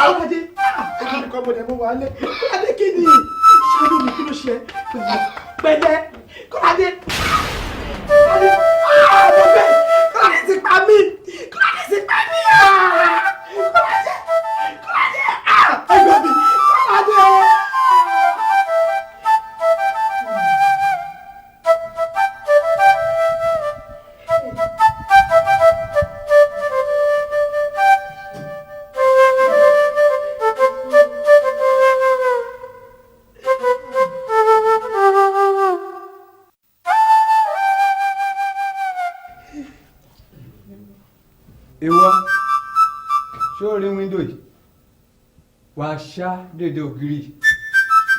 Kọ́ládé, èmi nìkan mo dẹ̀ mo wà á lé. Kọ́ládé, kí ni? Ṣáàlú mi, kí ló ṣe? Pẹ̀lẹ́, Kọ́ládé. Kọ́ládé, mo bẹ̀. Kọ́ládé ti pa mí. Kọ́ládé ti pa mí. Kọ́ládé, Kọ́ládé, ẹgbẹ́ mi, Kọ́ládé. Ìwọ, ṣé o rí window yìí? Wàá ṣá dédé ògiri,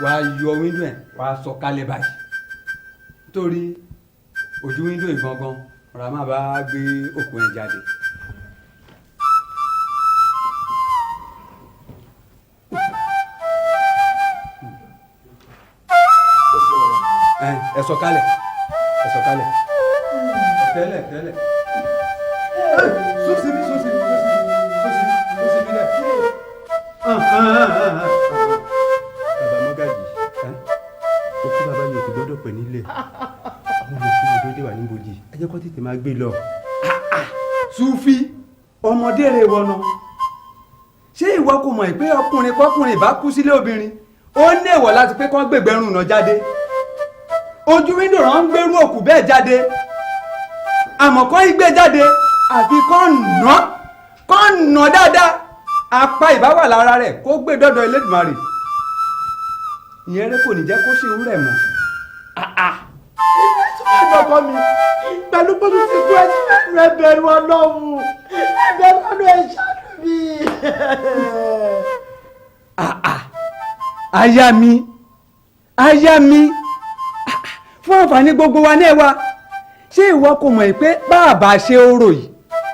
wàá yọ window ẹ̀, wàá sọ kalẹ̀ báyìí, torí ojú window yìí gangan ọ̀rọ̀ máa bá gbé òkú ẹ̀ jáde. Ẹ sọ kalẹ̀, ẹ sọ kalẹ̀, tẹ́lẹ̀ tẹ́lẹ̀. Sún síbí, sún síbí, sún síbí, sún síbí, sún síbí dẹ̀. Bàbá mọ́gàjì, òkú bàbá yìí ò kò gbọ́dọ̀ pẹ̀ nílẹ̀. Àwọn olùkú mi tó dé wà níbojì, ẹ jẹ́ kó tètè máa gbé lọ. Sufi, ọmọdé rẹ wọnà, ṣé ìwọ kò mọ̀ pé ọkùnrin kọkùnrin bá kú sílé obìnrin, ó ní èèwọ̀ láti pé kán gbègbèrún náà jáde? Ojú window rán ń gbérú òkú bẹ́ẹ̀ jáde, àmọ́ kán ìgbé jáde àfi kán nà, kán nà dáadáa, apá ìbáwà lára rẹ̀ kó gbé dọ́dọ̀ Elédùmarè. Ìyẹn rẹ kò ní jẹ́ kó ṣe irú rẹ̀ mọ́. Ọkọ mi, pẹ̀lú bójú ti kú, ẹ ẹ bẹ̀rù Ọlọ́run, ẹ bẹ̀rù Ọlọ́run, ẹ ṣàánú mi. Aya mi, aya mi, fún àǹfààní gbogbo wa náà wa, ṣé ìwọ kò mọ̀ pé bàbá ṣe orò yìí,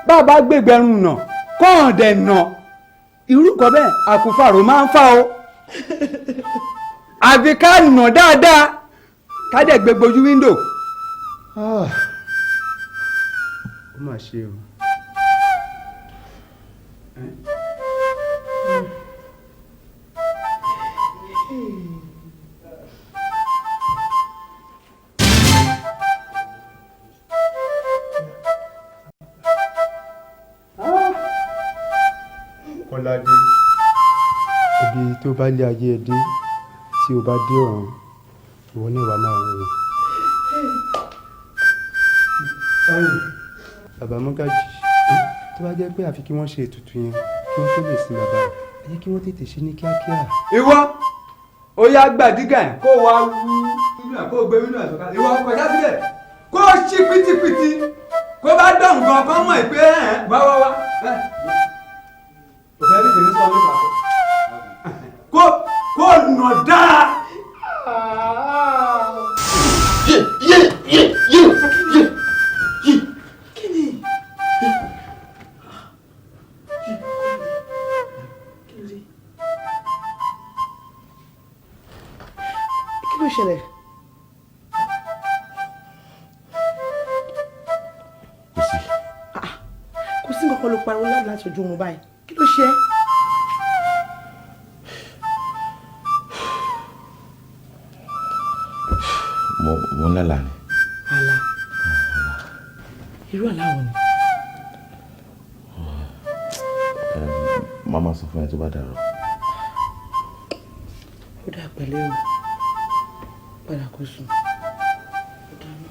bàbá gbégbẹrún nà kọ́ọ̀dẹ̀ nà, irú nǹkan bẹ́ẹ̀ àkùfàrò máa ń fà o? Àfi ká nà dáadáa, ká dẹ̀ gbé gbojú window. Ó mà ṣe o. Kọ́ládé, ibi tó bá lé ayé ẹ dé, tí o bá dé ọ̀run, ìwọ náà wàá máa wò. Bàbá mọ́gàjì, tó bá jẹ́ pé àfi kí wọ́n ṣe ètùtù yẹn kí wọ́n tó lè sin bàbá rẹ̀, ẹ jẹ́ kí wọ́n tètè ṣe ní kíákíá. Ìwọ, ó yá, gbàdígà ẹ̀, kó wá wú inú ẹ̀, kó gbé inú ẹ̀ sọ̀kalẹ̀. Ìwọ kọjá síbẹ̀, kó ṣí pítípítí, kó bá dọ̀n gan kán mọ̀ pé ẹ̀ wá wá wá ẹ̀ òfẹ́ ní kìíní sọ nípa kó nà dáa. Yé yé yé yé yé yé. Kí ni? Kí ló dé? Kí ló ṣẹlẹ̀? Kò sí. Kò sí nǹkan kan ló pariwo láti ojú oorun báyìí. Kí ló ṣe é? Mo ń lálàá ni. Àlá? Irú àlá wo ni? Màmá sọ fún ẹ tó bá dàrọ. Ó dà, pẹ̀lẹ́ o, padà kó sùn. Ó dáná.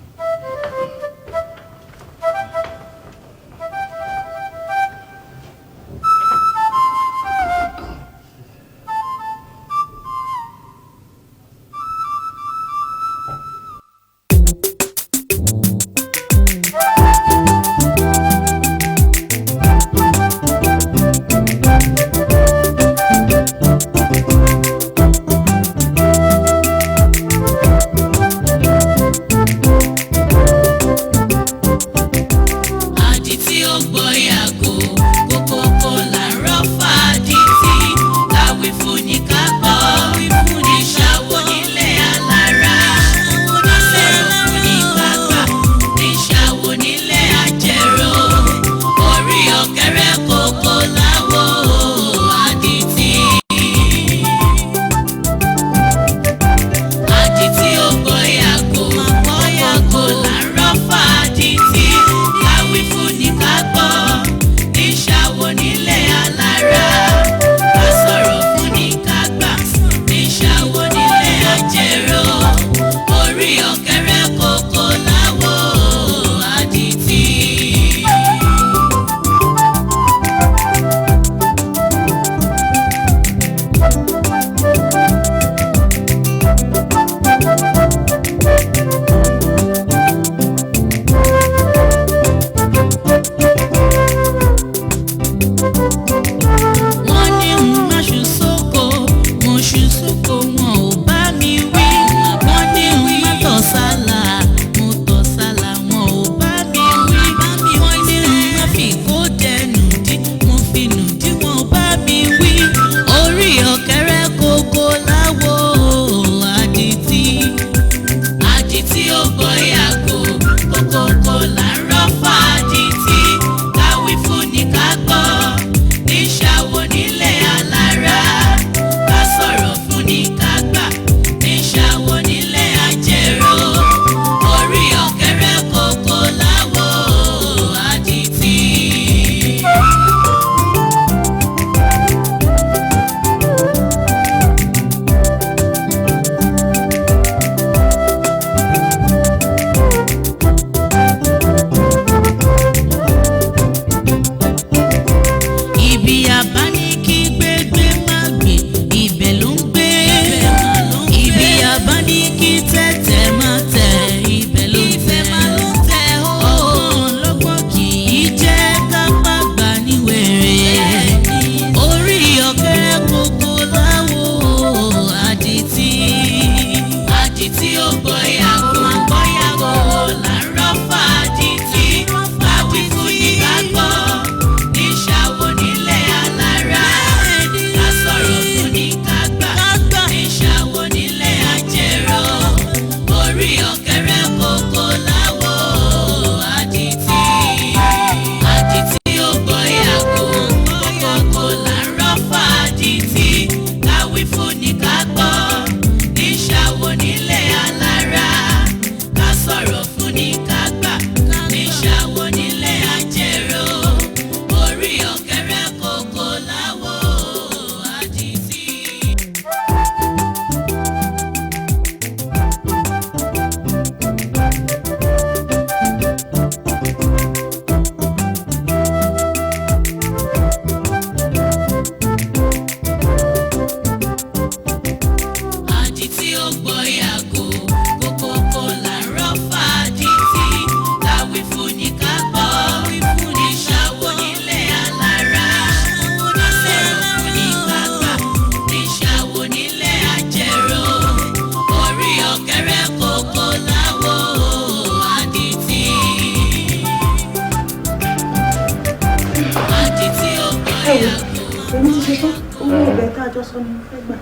Owó ọbẹ̀ tá a jọ sọ ni mo fẹ́ gbà.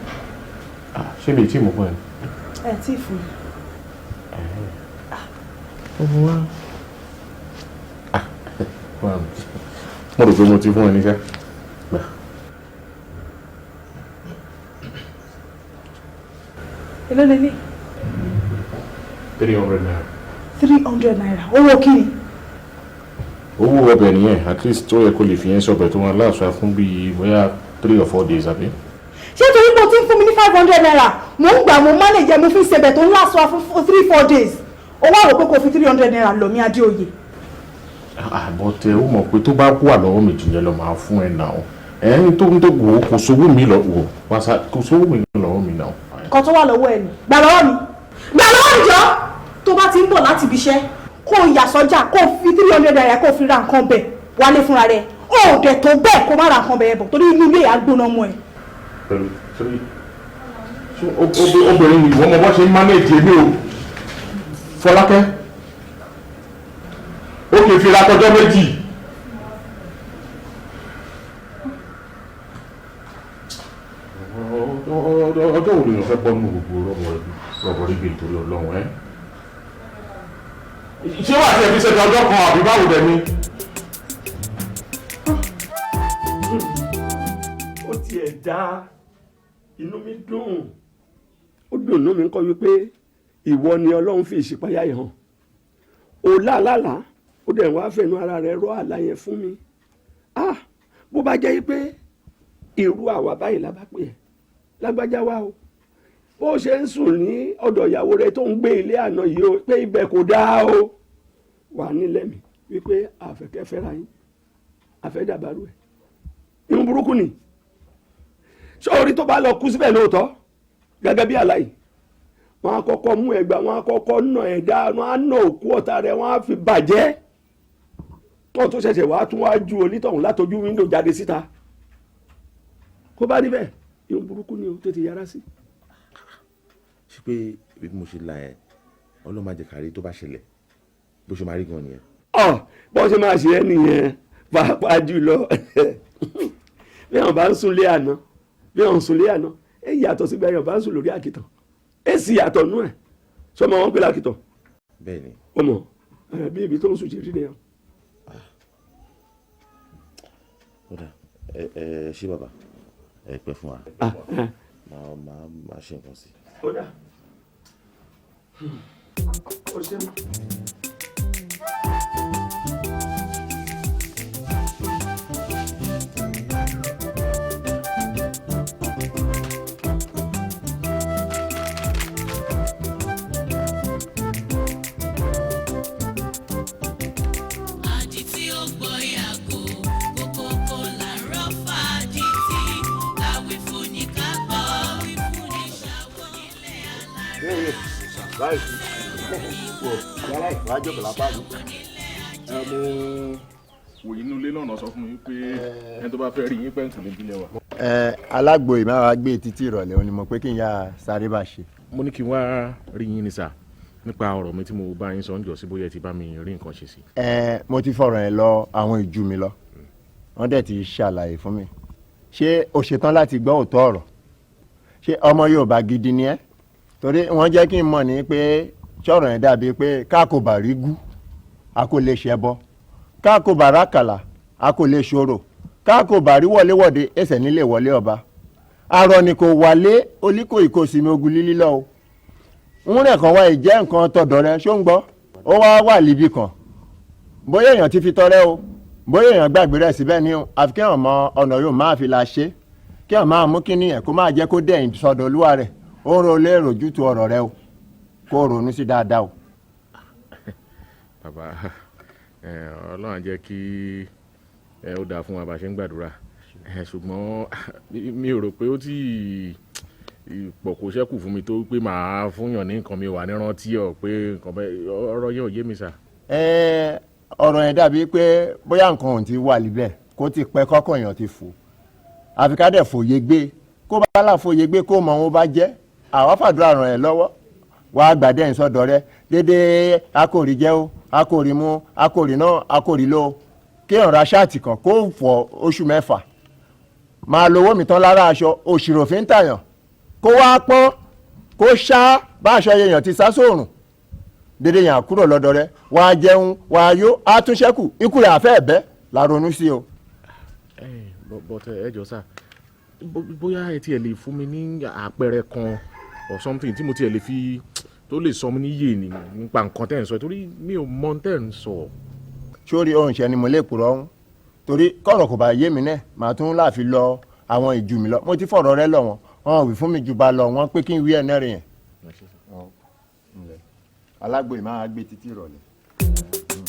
Ṣé mi tí mo fún ẹ? Ẹ tí ì fún mi. Owó wa. Mo rò pé mo ti fún ẹ níṣẹ́. Gbà. Èló lélẹ̀? ₦300. ₦300. Owó kí ni? Owó ọbẹ̀ nìyẹn, at least ó yẹ kó lè fi yẹn sọ̀bẹ̀ tó wọn láàṣọ fún bíi bóyá 3 or 4 days, àbí? Ṣé torí pé o ti ń fún mi ní ₦500, mò ń gbà, mo manage, mo fi ń ṣebẹ̀ tó ń láṣọ fún 3-4 days. O wá rò pé kò fi ₦300 lọ mí, Adéoyè. Àbọ̀tẹ̀ ó mọ̀ pé tó bá wà lọ́wọ́ mi jù yẹn lọ, máa fún ẹ náà. Ẹ̀ ń tó wò ó, kò sówó mi lọ wò wá, kò sówó mi lọ́wọ́ mi náà. Nǹkan tó wà lọ́wọ́ ẹ nù. Gbà lọ́wọ́ mi. Gbà lọ́wọ́ mi jọ. Tó bá ti ń bọ̀ láti ibi iṣẹ́, kó o yà sọ́jà, kó o fi ₦300 kó o fi ra nǹkan bẹ̀ wálé fúnra rẹ̀. O ò dẹ̀ tó bẹ́ẹ̀ kó má ra nǹkan bẹ̀ yẹn bọ̀, torí inú ilé yà á gbóná mọ́ ẹ. Pẹ̀lú three, obìnrin ni ìwọ, mọ bọ́ ṣe ń manage èmi o. Fọlákẹ́, ó kì í fi ra tọjọ́ méjì. Ọjọ́ wo lèèyàn fẹ́ bọ́ nínú gbogbo rọ̀bọ̀ ríbi nítorí Ọlọ́run ẹ́? Ṣé wàá ṣe fi ṣẹjọ ọjọ́ kan, àbí báwo dẹ̀ ni? Ó tiẹ̀ dá inú mi dùn, ó dùn inú mi kọ́ wípé ìwọ ni Ọlọ́run fi ìṣípayá yìí hàn. Ó làálàá, ó dẹ̀ wá fẹ̀nu ara rẹ̀ rọ́ àlá yẹn fún mi. Ah, bó bá jẹ́ pé irú àwa báyìí la bá pè é, lágbájá wa o, bó ṣe ń sùn ní ọ̀dọ̀ ìyàwó rẹ̀ tó ń gbé ilé àná yìí o, pé ibẹ̀ kò dáa o, wà nílẹ̀ mi wípé àfẹ́kẹ́ fẹ́ra yín, àfẹ́dàbàrú ẹ̀, irun burúkú ni. Sọ́ọ́rí, tó bá lọ kú síbẹ̀ lóòótọ́ gẹ́gẹ́ bí àlá yìí, wọ́n á kọ́kọ́ mú ẹgbà, wọ́n á kọ́kọ́ nà ẹ̀dá, wọ́n á nà òkú ọ̀tá rẹ̀, wọ́n á fi bàjẹ́ tó tó ṣẹ̀ṣẹ̀ wàá tún wá ju onítọ̀hún látọjú wíńdò jáde síta. Kó bá rí bẹ́ẹ̀, irun burúkú ni o, tètè yára sí. Ṣé pé bí mo ṣe la ẹ, Ọlọ́run má jẹ́ ká rí, tó bá ṣẹlẹ̀, bó ṣe máa rí gan nìyẹn? Ọ bó ṣe máa ṣe é nìyẹn, pàápàá jùlọ bí wọn bá ń sunlé àná, bí wọn ń sunlé àná, ẹ yàtọ̀ sígbà yẹn bá ń sùn lórí àkìtàn, ẹ sì yàtọ̀ nú ẹ̀ sọmọ wọn pé lákìtàn. Bẹ́ẹ̀ni. Ó mọ bí ibi tó ń sùn ṣe rí nìyẹn. Ó dà, ẹ ẹ ṣé bàbá, ẹ pẹ́ fún wa, máa ṣe nǹkan sí. Ó dà, ó ṣeun. Àdìtí ó gbọ́ yàgò kókókó làárọ̀ fàdìtì, káwí fún ni ká gbọ́, wí fún ni ṣàwọ̀ nílé alára. Báyìí wò yàrá ìwà jókòó lápá mi. Ẹ mo wò inú ilé náà sọ fún mi pé ẹni tó bá fẹ́ rí yín pẹ́ǹtì níbí lẹ́wà. Ẹ alágbo yìí máa wá gbé títí ìrọ̀lẹ́ òní, mo pé kí n yá sáré bá ṣe. Mo ní kí n wá rí yín ní sà, nípa ọ̀rọ̀ mi tí mo bá yín sọ ń jọ sí, bóyá ẹ ti bá mi rí nǹkan ṣe sí. Ẹ mo ti fọ̀rọ̀ yẹn lọ àwọn ìjú mi lọ, wọ́n dẹ̀ ti ṣàlàyé fún mi. Ṣé o ṣetán láti gbọ́ òótọ́ ọ̀rọ̀? Ṣé ọmọ Yorùbá gidi ni ẹ́? Torí wọ́n jẹ́ kí n mọ̀ ní pé sọ̀rọ̀ yẹn dàbí pé ká kò bá rí gú, a kò lè ṣẹbọ, ká kò bá rákàlà, a kò lè ṣòro, ká kò bá rí wọléwọ̀de, ẹsẹ̀ nílé wọlé ọba arọ ni kò wálé olíkò ìkòsìmí ogun lílí lọ o. Ń rẹ̀ kàn wá ìjẹ́ nǹkan tọ̀dọ̀ rẹ, ṣó ń gbọ́? Ó wá wà líbi kan, bóyá èèyàn ti fi tọrẹ o, bóyá èèyàn gbàgbé rẹ̀ síbẹ̀ ni o, àfi kí èèyàn mọ ọ̀nà yóò máa fi la ṣe, kí èèyàn máa mú kíní ẹ̀ kó máa jẹ́ kó dẹ̀yìn sọ́dọ̀ olúwa rẹ̀. Ó ń ro lérò ojútùú ọ̀rọ̀ rẹ o, kó ronú sí dáadáa o. Bàbá ẹ, Ọlọ́run á jẹ́ kí ẹ ó dáa fún wa bá a ṣe ń gbàdúrà ẹ, ṣùgbọ́n mi ò rò pé ó tí pọ̀ kó ṣẹ́kù fún mi tó pé màá fúnyàn ní nǹkan, mi wà ní rántí ọ pé nǹkan bẹ́ẹ̀, ọ̀rọ̀ yẹn ò yé mi sà. Ẹ ọ̀rọ̀ yẹn dàbí pé bóyá nǹkan òun ti wà níbẹ̀ kó ti pẹ́, kọ́kọ́ èèyàn ti fò, àfi ká dẹ̀ fòye gbé, kó bá là fòye gbé, kó mọ ohun bá jẹ́. Àwa fàdúrà ràn ẹ́ lọ́wọ́, wàá gbàdẹ́ ìsọdọ̀ rẹ dédé. Akórí jẹ́ o, akórí mú, akórí náà, akórí ló, kéèyàn ra ṣáàtì kan kó fọ oṣù 6, Máa lowó mi tán lára aṣọ òṣìrò fi ń tàyàn kó wá pọ́n kó ṣá bá aṣọ yẹyàn ti sá sóòrùn dédé yàn kúrò lọ́dọ̀ rẹ wàá jẹun wàá yó á tún ṣẹ́kù ikú rẹ̀ àfẹ́ ẹ̀bẹ́ la ronú sí o. But ẹ jọ sá, bóyá ẹ tiẹ̀ lè fún mi ní àpẹẹrẹ kan or something tí mo tiẹ̀ lè fi tó lè sọ mi níyè nípa nǹkan tẹ́ ń sọ, torí mi ò mọ tẹ́ ń sọ. Sórí ohun ìṣẹ́ ni mo lè purọ́ ọ̀hún, torí kọ̀rọ̀ kò bá yé mi náà màá tún láàfin lọ àwọn ìjù mi lọ. Mo ti fọ̀rọ̀ rẹ lọ wọn, wọn ò wí fún mi jù bá lọ wọn pé kí n wí ẹ̀ náà rè yẹn. Alágbo yìí máa gbé títí ìrọ̀lẹ́.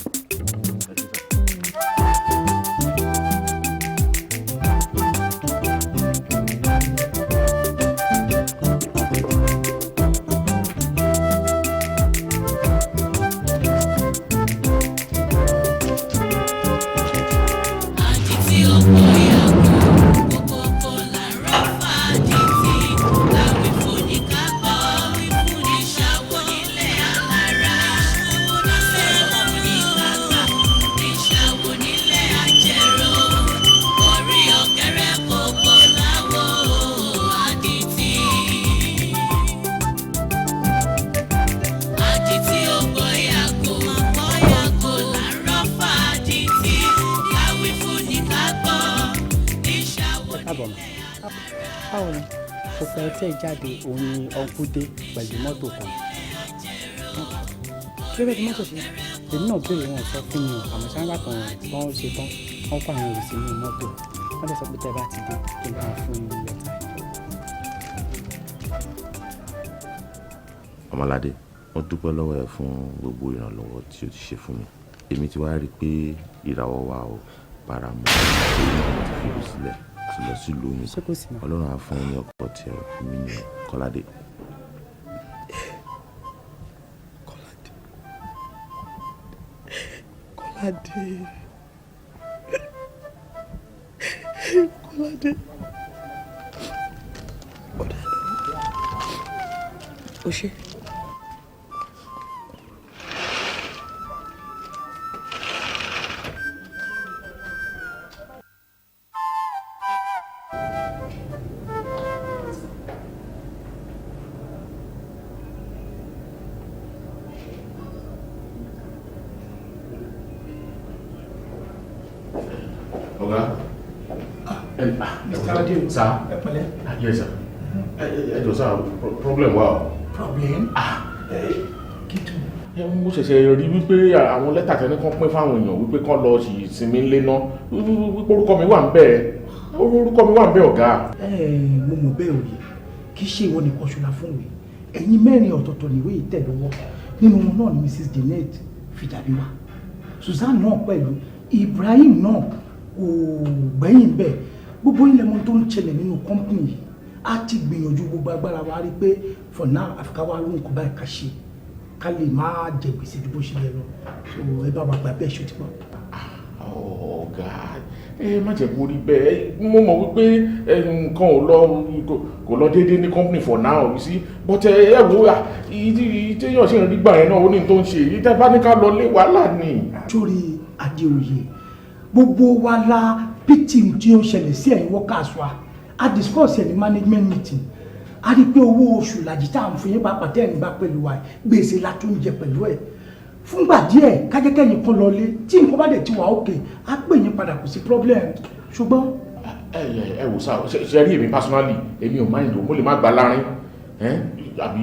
Tẹ́ jáde òun ni ọ̀nkú dé pẹ̀lú mọ́tò kan. Kí ló fẹ́ fi mọ́tò ṣe? Èmi náà béèrè, wọn sọ fún mi o, àmọ́ sáńgbà kan tán ṣe tán wọ́n kó àwọn èrò sínú mọ́tò, wọ́n dẹ̀ sọ pé tẹ́ bá ti dé kí n bá wọn fún yín lẹ́tà. Ọmọládé, mo dúpẹ́ lọ́wọ́ ẹ fún gbogbo ìrànlọ́wọ́ tí o ti ṣe fún mi. Èmi ti wá rí i pé ìràwọ̀ wa ò bára mu, èyí náà mo ti fi ìlú sílẹ̀ ti lọ sílùú òyìnbó. Ọlọ́run á fún ẹ ní ọkọ tí ẹ mi ní Kọ́ládé. Kọ́ládé, Kọ́ládé, Kọ́ládé, ọ̀dà lọ. O ṣe. Ọ̀gá. Mr. Adé. Sir. Ẹ pẹ̀lẹ́. Yes sir. Ẹ jọ̀ọ́ sir, problem wà o. Problem? Kí tún? Mo ṣẹ̀ṣẹ̀ rí wípé àwọn lẹ́tà tẹ́ni kan pín fáwọn èèyàn wípé kán lọ sí ìsinmi ńlé náà, wípé orúkọ mi wà ń bẹ̀, orúkọ mi wà ń bẹ̀ ọ̀gá. Mo mọ̀ bẹ́ẹ̀ òye, kì í ṣe ìwọ nìkan ṣọlá fún mi, ẹ̀yin mẹ́rin ọ̀tọ̀ọ̀tọ̀ níwé ìtẹ̀ lọ́wọ́. Nínú wọn náà ni Mrs. Janet Fìjàbí wà, Susan náà pẹ̀lú Ibrahim náà kò gbẹ̀yìn bẹ́ẹ̀. Gbogbo ilẹ̀ mọ tó ń ṣẹlẹ̀ nínú kọ́ńpìnì yìí, a ti gbìyànjú gbogbo agbára wa rí pé for now àfikà wa ló ń kó báyìí ká ṣe ká lè má jẹ gbèsè ju bó ṣe yẹ lọ, so ẹ bá wa gbà bẹ́ẹ̀ ṣó ti pọ̀. Ọ̀gá, ẹ má jẹ́ kó rí bẹ́ẹ̀. Mo mọ̀ wípé nǹkan ò lọ kò lọ déédéé ní company for now, you see, but ẹ wo ìtẹ́yàn ṣe ń rí gbà yẹn náà ó ní tó ń ṣe èyí tẹ́ bá ní ká lọ lé wàhálà ni. Sórí Adéoyè, gbogbo wa la pity tí ó ṣẹlẹ̀ sí ẹ̀yin workers wa. A discuss ẹ̀ ní management meeting, a rí i pé owó oṣù làjì tá à ń fún yín pàápàá tẹ́ ẹ̀ ń gbà pẹ̀lú wa, gbèsè la tún jẹ pẹ̀lú ẹ̀ fúngbà díẹ̀. Kájẹ́kẹ́yìn kan lọlé, tí nǹkan bá dẹ̀ ti wà òkè á pè yín padà, kò sí problem, ṣùgbọ́n. Ẹ wò sá, ṣe rí èmi personally, èmi ò mind o, mo lè má gbà láàrin àbí.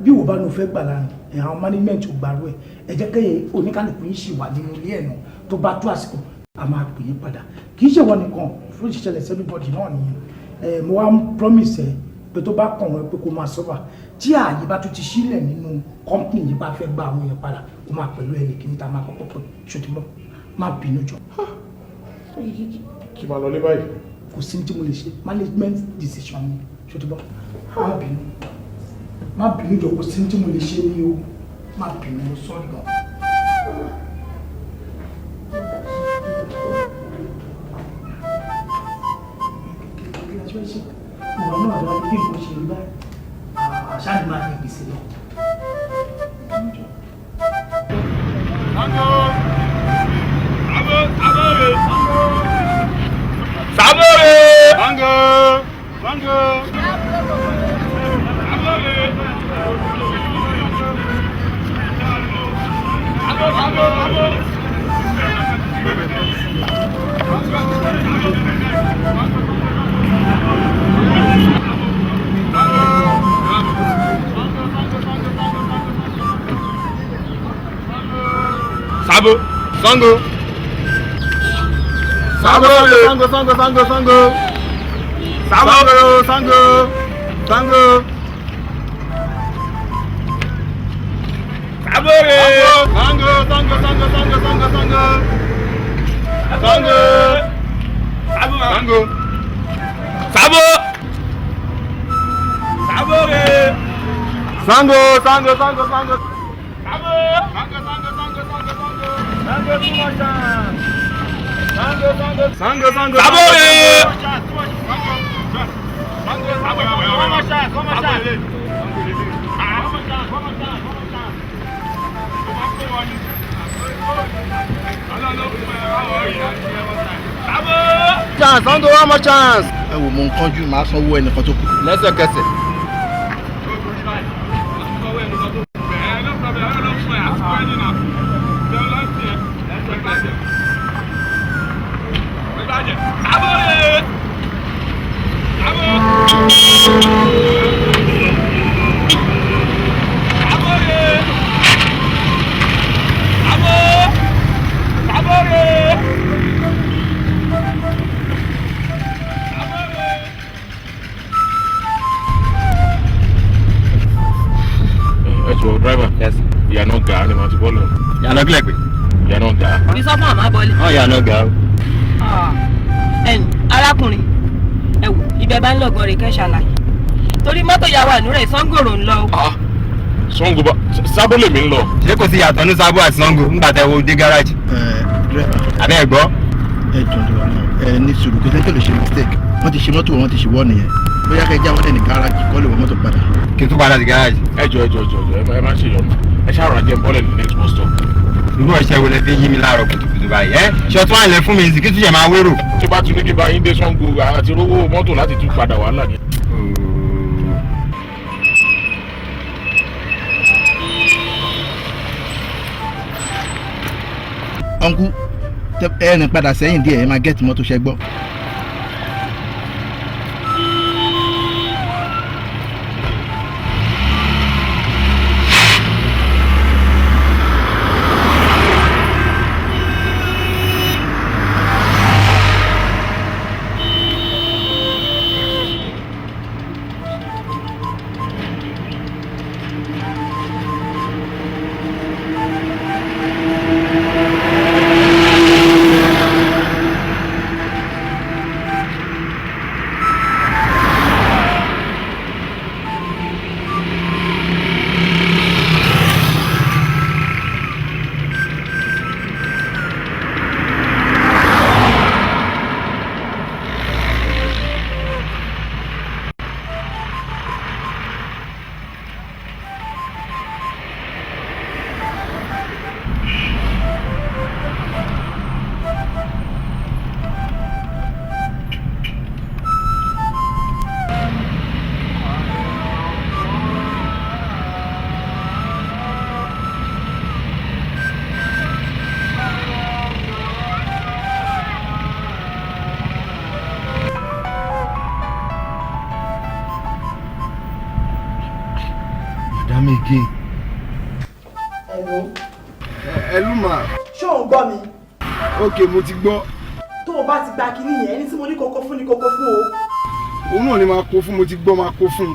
Bí wò bá ní o fẹ́ gbà láàrin, àwọn management ò gbàrú ẹ̀. Ẹ jẹ́ kẹ́yẹ oníkálukú yín ṣì wà nínú ilé ẹ̀ náà, tó bá tó àsìkò a máa pè yín padà. Kì í ṣe wọn nìkan fún ìṣẹ̀lẹ̀ everybody náà nìyẹn. Mo wá ń promise ẹ pé tó bá kàn wọ́n pé kó máa sọ́fà tí ààyè bá tún ti sílẹ̀ nínú company yìí, bá fẹ́ gba àwọn èèyàn padà, kó máa pẹ̀lú ẹnì kìíní tá a máa kọ́kọ́ pẹ̀ ṣòtúbọ̀. Má bínú jọ. Kí máa lọ lé báyìí. Kò sí ní tí mo lè ṣe, management decision ni, ṣòtúbọ̀. Má bínú, má bínú jọ, kò sí ní tí mo lè ṣe ní o, má bínú, mo sọ́ọ̀rì gan. Ìwọ náà lọ bí nǹkan ṣe rí báyìí, àṣà ni máa ní gbèsè lọ. Sábọ̀rẹ̀. Sango. Sabo. Sango. Sango, Sango, Sango, Sango, Sango. Sango, Sango, Sango. Sabo. Sango, Sango, Sango, Sango, Sango, Sango. Sango. Sabo. Sango. Sabo. Sabo. Sango, Sango, Sango, Sango. Sabo. Sango, Sango, Sango, Sango, Sango. Sango, too much chance. Sango, Sango. Sango, Sango. Sabo. Sango, Sango, one more chance, one more chance. One more chance, one more chance, one more chance. Chance, Sango, one more chance. Ẹ wò, mo ń kánjú, màá sanwó ẹnìkan tó kù. Lẹ́sẹ̀kẹsẹ̀. Ẹ jọ̀ọ́ driver. Yes. Ìyànà gà ni màá ti bọ́ lọ. Ìyànà kílẹ̀ pé. Ìyànà gà. Mi sọ fún àmà bọ́lẹ̀. Wọ́n ìyànà gà o. Ẹnì arákùnrin, ẹ wò ibẹ̀ bá ń lọ̀gán rè kẹ́ ṣàlàyé torí mọ́tò yà wà nírẹ̀ Sangoro ń lọ o. Sango bá Sábó lèmi ń lọ. Ṣé kò sí yàtọ̀ ní Sábó àti Sango ńgbà tẹ wo dé gáràjì? Dírẹ́bà. Àbẹ́ ẹ̀ gbọ́. Ẹ jọ̀ọ́ lọ ẹ ní sùúrù, kò sẹ́ni tó lè ṣe mistake. Wọ́n ti ṣe mọ́tò, wọn ti ṣe wọ́ nìyẹn. Bóyá kẹ́ já wọlé ní gáràjì kọ́ lè wọ mọ́tò padà. Kí n tún padà sí gáràjì. Ẹ jọ̀ọ́, ẹ jọ̀ọ́, ẹ jọ̀ọ́, ẹ má ṣe yọnu. Ẹ ṣàrọ̀ ajé bọ́lẹ̀ ní next bus stop. Irú ọ̀ṣẹ́ wo lẹ fi ń yí mi láàárọ̀ kùtùkùtù báyìí? Ẹ́ ṣọtún àlẹ́ fún mi kí tún yẹ máa wérò. Tí bá tún ní kí bá yín dé Sango àti rówó mọ́tò láti tún padà wàhálà ni. Uncle, ẹ rìn padà sẹ́yìn díẹ̀, ẹ máa gẹ́ẹ̀tì mọ́tò, ṣẹ gbọ́. Madam again. Hello. Hello ma. Ṣé ò ń gbọ́ mi? Ok, mo ti gbọ́. Tó o bá ti gba kinní yẹn, ẹni tí mo ní kókó fún ni kókó fún o. Òun náà ni máa kó fún, mo ti gbọ́, máa kó fún.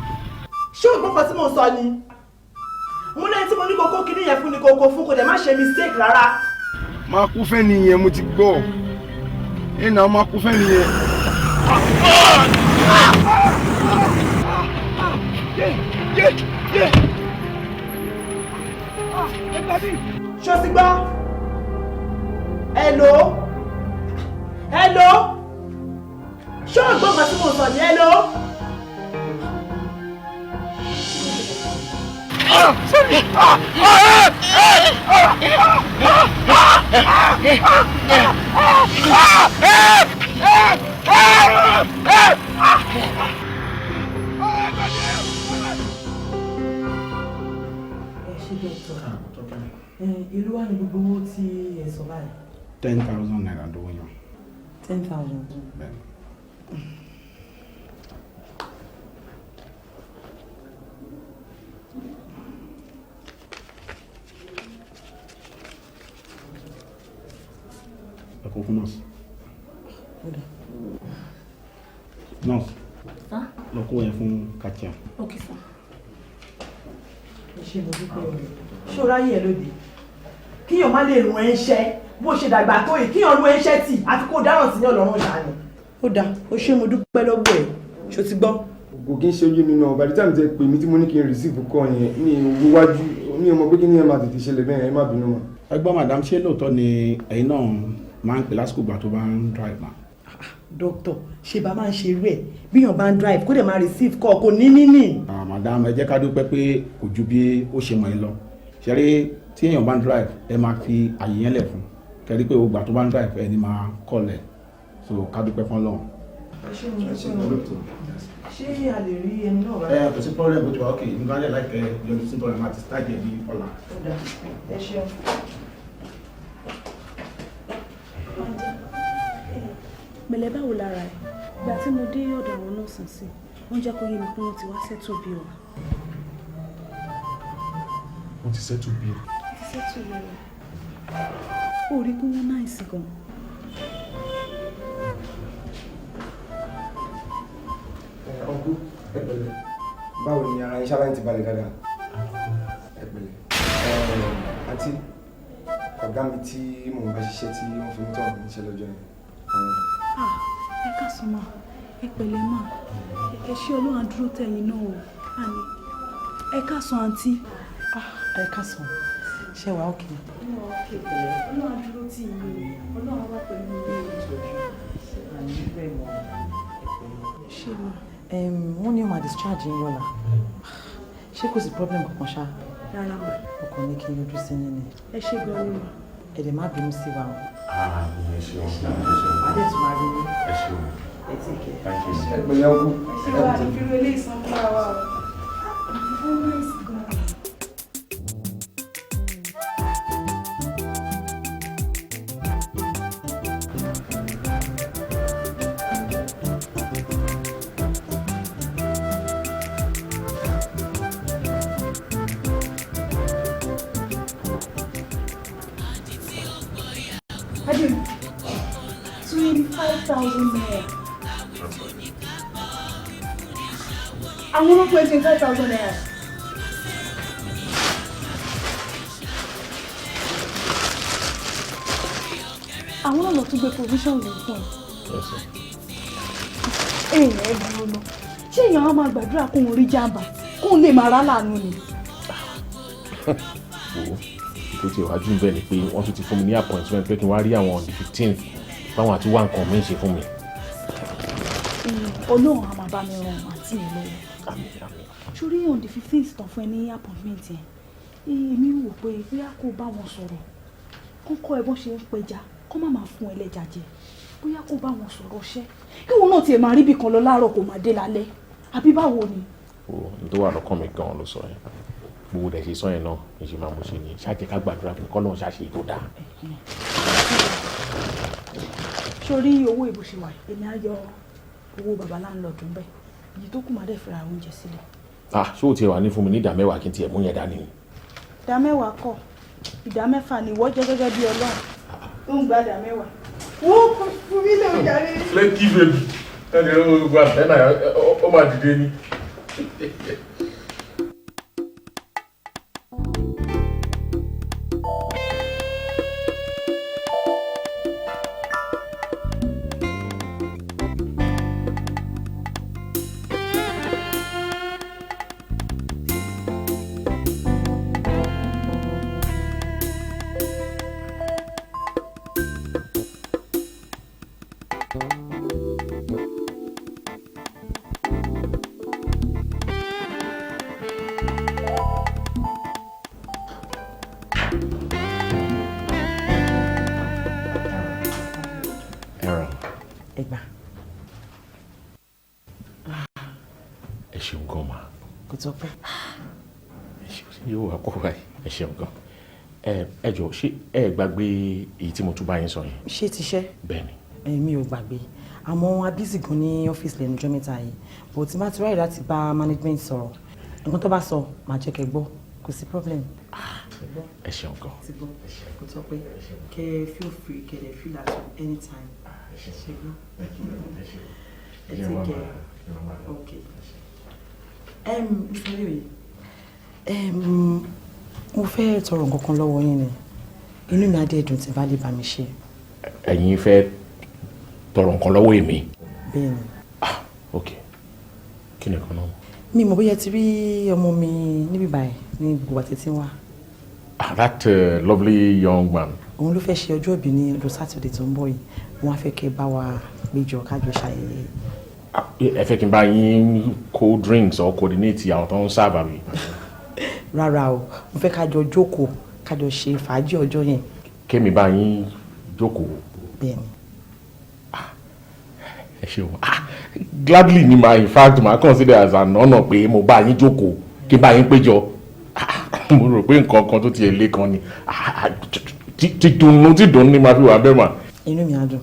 Ṣé o gbọ́ kan tí mò ń sọ ni? Mo ní ẹni tí mo ní kókó kinní yẹn fún ni kókó fún, kò dẹ̀ má ṣe mistake rárá. Máa kó fẹ́ nìyẹn, mo ti gbọ́. Ẹ nà máa kó fẹ́ nìyẹn. Ṣé o ti gbọ́? Hello? Hello? Ṣé o gbọ́ kan tí mò ń sọ ni? Hello? Ìlú wa ni gbogbo owó tí ẹ sọ báyìí? ₦10,000 lówó yẹn. 10,000. Bẹ́ẹ̀ni. Ẹ kó fún nọ́ọ̀sì. Nọ́ọ̀sì. Sir? Lọ kó yẹn fún Katia. Okay, sir. Ẹ ṣé, mo dúpẹ́ o. Ṣé o ráyè ẹ lóde? Kíyàn má lè rún ẹ ń ṣẹ́ bó ṣe dàgbà tó yìí, kíyàn rún ẹ ń ṣẹ́ tì àti kó dáràn sí ní Ọlọ́run ṣàánú. Ó dáa, o ṣé, mo dúpẹ́ lọ́wọ́ ẹ̀, ṣó ti gbọ́? Kò kí n ṣe ojú mi náà. By the time tẹ pè mí tí mo ní kí n receive call yẹn, mi ò wo wájú, mi ò mọ̀ pé kí ni ẹ máa tètè ṣẹlẹ̀ bẹ́ẹ̀. Ẹ má bínú mọ́. Ẹ gbọ́, madam, ṣé lóòótọ́ ni ẹ̀yin náà máa ń pè lásìkò ìgbà tó bá ń drive ma? Dókítà, ṣe bá máa ń ṣe irú ẹ̀, bíyàn bá ń drive kó dẹ̀ máa receive call, kò ní níní. Ah, madam, ẹ jẹ́ ká dúpẹ́ pé kò ju bí ó ṣe mọ̀ ẹ́ lọ. Ṣe rí, tí èèyàn bá ń drive, ẹ máa fi àyè yẹn lẹ̀ fún kẹ́rí pé ògbà tó bá ń drive, ẹ ní máa call ẹ̀, so ká dúpẹ́ fún Ọlọ́run. Ẹ ṣé, mo dúpẹ́ o. Ṣé a lè rí ẹni náà rárá? Ẹ kò sí problem, bó ti wà, ok, nígbà lẹ̀ láìpẹ́ yọjú sí problem àti start ẹ̀ ní ọ̀la. Ó dáa, ẹ ṣeun. Pẹ̀lẹ́, báwo lára ẹ̀? Ìgbà tí mo dé ọ̀dọ̀ àwọn nọ́ọ̀sì sí, wọ́n jẹ́ kó yé mi pé wọ́n ti wá settle bill wa. Wọ́n ti settle bill? Wọ́n ti settle bill wa. Ó rí pé wọ́n nice gan. Uncle, ẹ pẹ̀lẹ́. Báwo ni ara yín? Ṣáláń ti balẹ̀ dáadáa? Ẹ pẹ̀lẹ́. Àǹtí, ọ̀gá mi tí mò ń bá ṣiṣẹ́, tí wọ́n fi mí tọ̀ níṣẹ́ lọ́jọ́ yẹn, àwọn Ah, ẹ káàsán mà, ẹ pẹ̀lẹ́ mà, ẹ ṣé, Ọlọ́run á dúró tẹ̀yìn náà o. Àní ẹ káàsán, àǹtí. Ẹ káàsán, ṣé wàá okay? Ọlọ́run á dúró tì yín o, Ọlọ́run á wà pẹ̀lú yín o. Ṣé mà? Wọ́n ní ó máa discharge yín lọ́la. Ṣé kò sí problem kankan ṣá? Rárá mà. Ọkàn ní kí n yọjú sí yín ni. Ẹ ṣé gan ni mà. Ẹ dẹ̀ má bínú sí wa o. Ah, ẹ ṣeun, ẹ ṣeun. Adé tún máa rí yín. Ẹ ṣeun. Ẹ take care. Thank you. Ẹ pẹ̀lẹ́, uncle. Ẹ ṣé, wà ní fírú eléyìí san fún wa o. Ó nice gan. Adé, ₦25,000. Àwọn ọmọ ₦25,000. Àwọn náà lọ tún gbé provision lè fún ẹ. Yes, sir. Èèyàn ẹ dúró ná. Ṣé èèyàn á máa gbàdúrà kóun rí jàǹbá kóun lè máa rá láàánú ni? Wo, tó ti wájú bẹ́ẹ̀ ni pé wọ́n tún ti fún mi ní appointment pé kí n wá rí àwọn on the 15th, báwọn àti wá nǹkan míì ṣe fún mi. Ọlọ́run á máa bá mi ran àǹtí mi lọ́wọ́. Àmín, àmín. Sórí on the 15th tán fún ẹ ní appointment yẹn, èmi wò pé bóyá kó bá wọn sọ̀rọ̀, kó kọ́ ẹ bọ́n ṣe ń pẹja, kó má máa fún ẹ lẹ́ja jẹ, bóyá kó bá wọn sọ̀rọ̀ ṣẹ́, kí wọn náà tiẹ̀ máa rí ibì kan lọ láàárọ̀ kó máa dé lálẹ́, àbí báwo ni? Wo, n tó wà lọ́kàn mi gan-an ló sọ yẹn. Gbogbo dẹ̀ ṣe sọ yẹn náà kì í ṣe máa mú ṣe ni ṣáà jẹ́ ká gbàdúrà pé kọ́lọ́run ṣàṣe tó dáa. Sórí owó ìbò ṣe wà, èmi á yọ owó baba landlord ń bẹ̀, èyí tó kù má dẹ̀ fira oúnjẹ sílẹ̀. Ah, ṣé o tiẹ̀ wà ní fún mi ní 10% kí n tiẹ̀ mú yẹn dání ni? 10% kọ́, 6.5 ni ìwọ jẹ́ gẹ́gẹ́ bí Ọlọ́run ó ń gba 10%. Wọ́n fún mi lè jàre. Lẹ́kì bèbí ẹni ó gba àtẹ́nà, ó máa dìde ni. Ẹ̀rọ. Ẹ gbà. Ẹ ṣeun gan ma. Kò tó pẹ́. Ẹ ṣeun, yóò wá kó báyìí. Ẹ ṣeun gan. Ẹ jọ̀ọ́, ṣé ẹ gbàgbé èyí tí mo tún bá yín sọ yẹn? Ṣé ti ṣẹ́? Bẹ́ẹ̀ni. Èmi ò gbàgbé, àmọ́ a busy gan ní ọ́fíìsì lẹ́nu ọjọ́ mẹ́ta yìí, but tí má ti ráyè láti bá management sọ̀rọ̀, nǹkan tó bá sọ màá jẹ́ kẹ́ gbọ́, kò sí problem. Ẹ ṣeun gan. Ti gbọ́, kò tọ́ pé kẹ́ feel free, kẹ́ dẹ̀ feel at home anytime. Ṣe gbọ́, ẹ take care. Okay. Mr. Lewe, mo fẹ́ tọrọ nǹkan kan lọ́wọ́ yín ni, inú mi á dẹ̀ dùn tí bá lè bá mi ṣe. Ẹ̀yin fẹ́ tọrọ nǹkan lọ́wọ́ èmi? Bẹ́ẹ̀ni. Ah, ok, kí ni kan náà? Mi mọ̀ bóyá ti rí ọmọ mi níbí báyìí ní gbogbo àti tí ń wá. Ah, that lovely young man. Òun ló fẹ́ ṣe ọjọ́ ìbí ní ọjọ́ Saturday tó ń bọ̀ yìí. Wọ́n á fẹ́ kẹ́ bá wa péjọ kájọ ṣayẹyẹ. Ẹ fẹ́ kí n bá yín kó drinks or coordinate àwọn tó ń serve àbí? Rárá o, mo fẹ́ kájọ jókòó, kájọ ṣe fàájì ọjọ́ yẹn. Kémi bá yín jókòó? Bẹ́ẹ̀ni. Ẹ ṣeun. Ah, gladly ni ma, in fact ma consider as an honour pé mo bá yín jókòó, kí n bá yín péjọ. Ah, mo rò pé nǹkan kan tó tiẹ̀ lé kan ni. Ah, ti dùnnú ti dùnnú ni màá fi wà bẹ́ẹ̀ mà. Inú mi á dùn,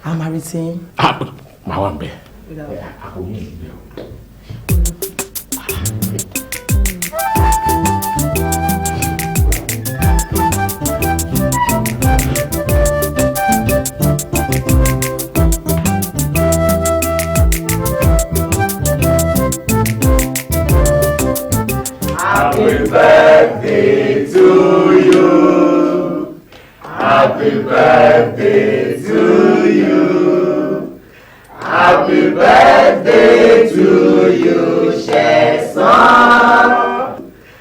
a máa retí yín. Ah, màá wà ń bẹ̀. Happy birthday to you. Happy birthday to you. Happy birthday to you, Ṣẹ̀san.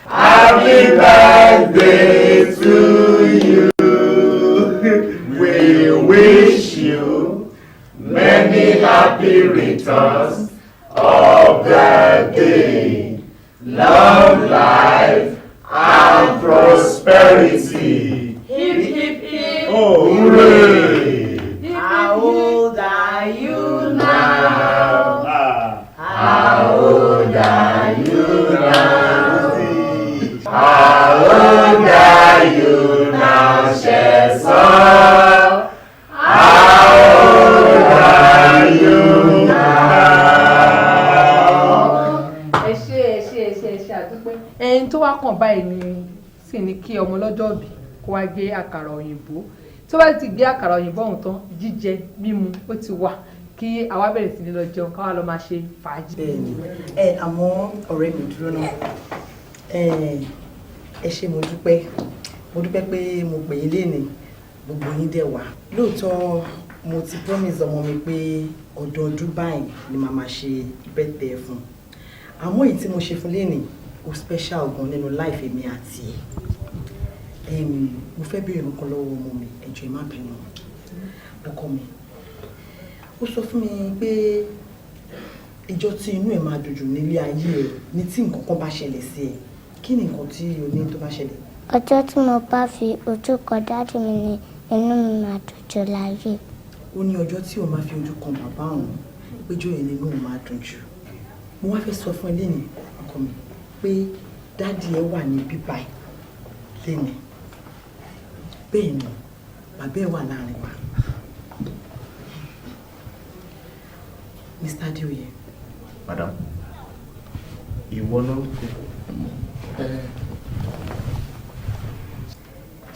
Happy birthday to you. We wish you many happy returns of the day. Long life and prosperity. Hip, hip, hip. Oh, hooray! How old are you now? How old are you now? How old are you now, Ṣẹ̀san? How old are you now? Ẹ ṣé, ẹ ṣé, ẹ ṣé, ẹ ṣé, àdúpẹ́. Ẹni tó wá kàn báyìí ni sì ní kí ọmọ lọ́jọ́ ìbí kó wá gé àkàrà òyìnbó. Tó bá ti gé àkàrà òyìnbó ọ̀hún tán, jíjẹ mímu ó ti wà, kí àwa bẹ̀rẹ̀ sí ní lọ jẹun, káwa lọ máa ṣe fàájì. Bẹ́ẹ̀ni, ẹ àmọ́ ọ̀rẹ́ mi, dúró náà. Ẹ ṣé, mo dúpẹ́, mo dúpẹ́ pé mo pè yín lénìí, gbogbo yín dẹ̀ wá. Lóòótọ́ mo ti promise ọmọ mi pé ọdọọdún báyìí ni màá máa ṣe birthday fún, àmọ́ èyí tí mo ṣe fún lénìí ó special gan nínú life èmi àti ẹ̀. Mo fẹ́ béèrè nǹkan lọ́wọ́ ọmọ mi, ẹ jọ̀ọ́ ẹ má bínú. Ọkọ mi, ó sọ fún mi pé ìjọ tí inú ẹ̀ máa dùn jù nílé ayé ẹ̀ ní tí nǹkan kan bá ṣẹlẹ̀ sí ẹ. Kí ni nǹkan tí o ní tó bá ṣẹlẹ̀? Ọjọ́ tí mo bá fi ojú kan daddy mi ni inú mi máa dùn jù láyé. Ó ní ọjọ́ tí o máa fi ojú kan bàbá òun, péjọ yẹn nínú òun máa dùn jù. Mo wá fẹ́ sọ fún ẹ lénìí, ọkọ mi, pé daddy ẹ wà ní bíbáyìí lénìí. Bẹ́ẹ̀ ni, bàbá ẹ wà láàrin wa. Mr. Adeoye. Madam, ìwọ náà kò.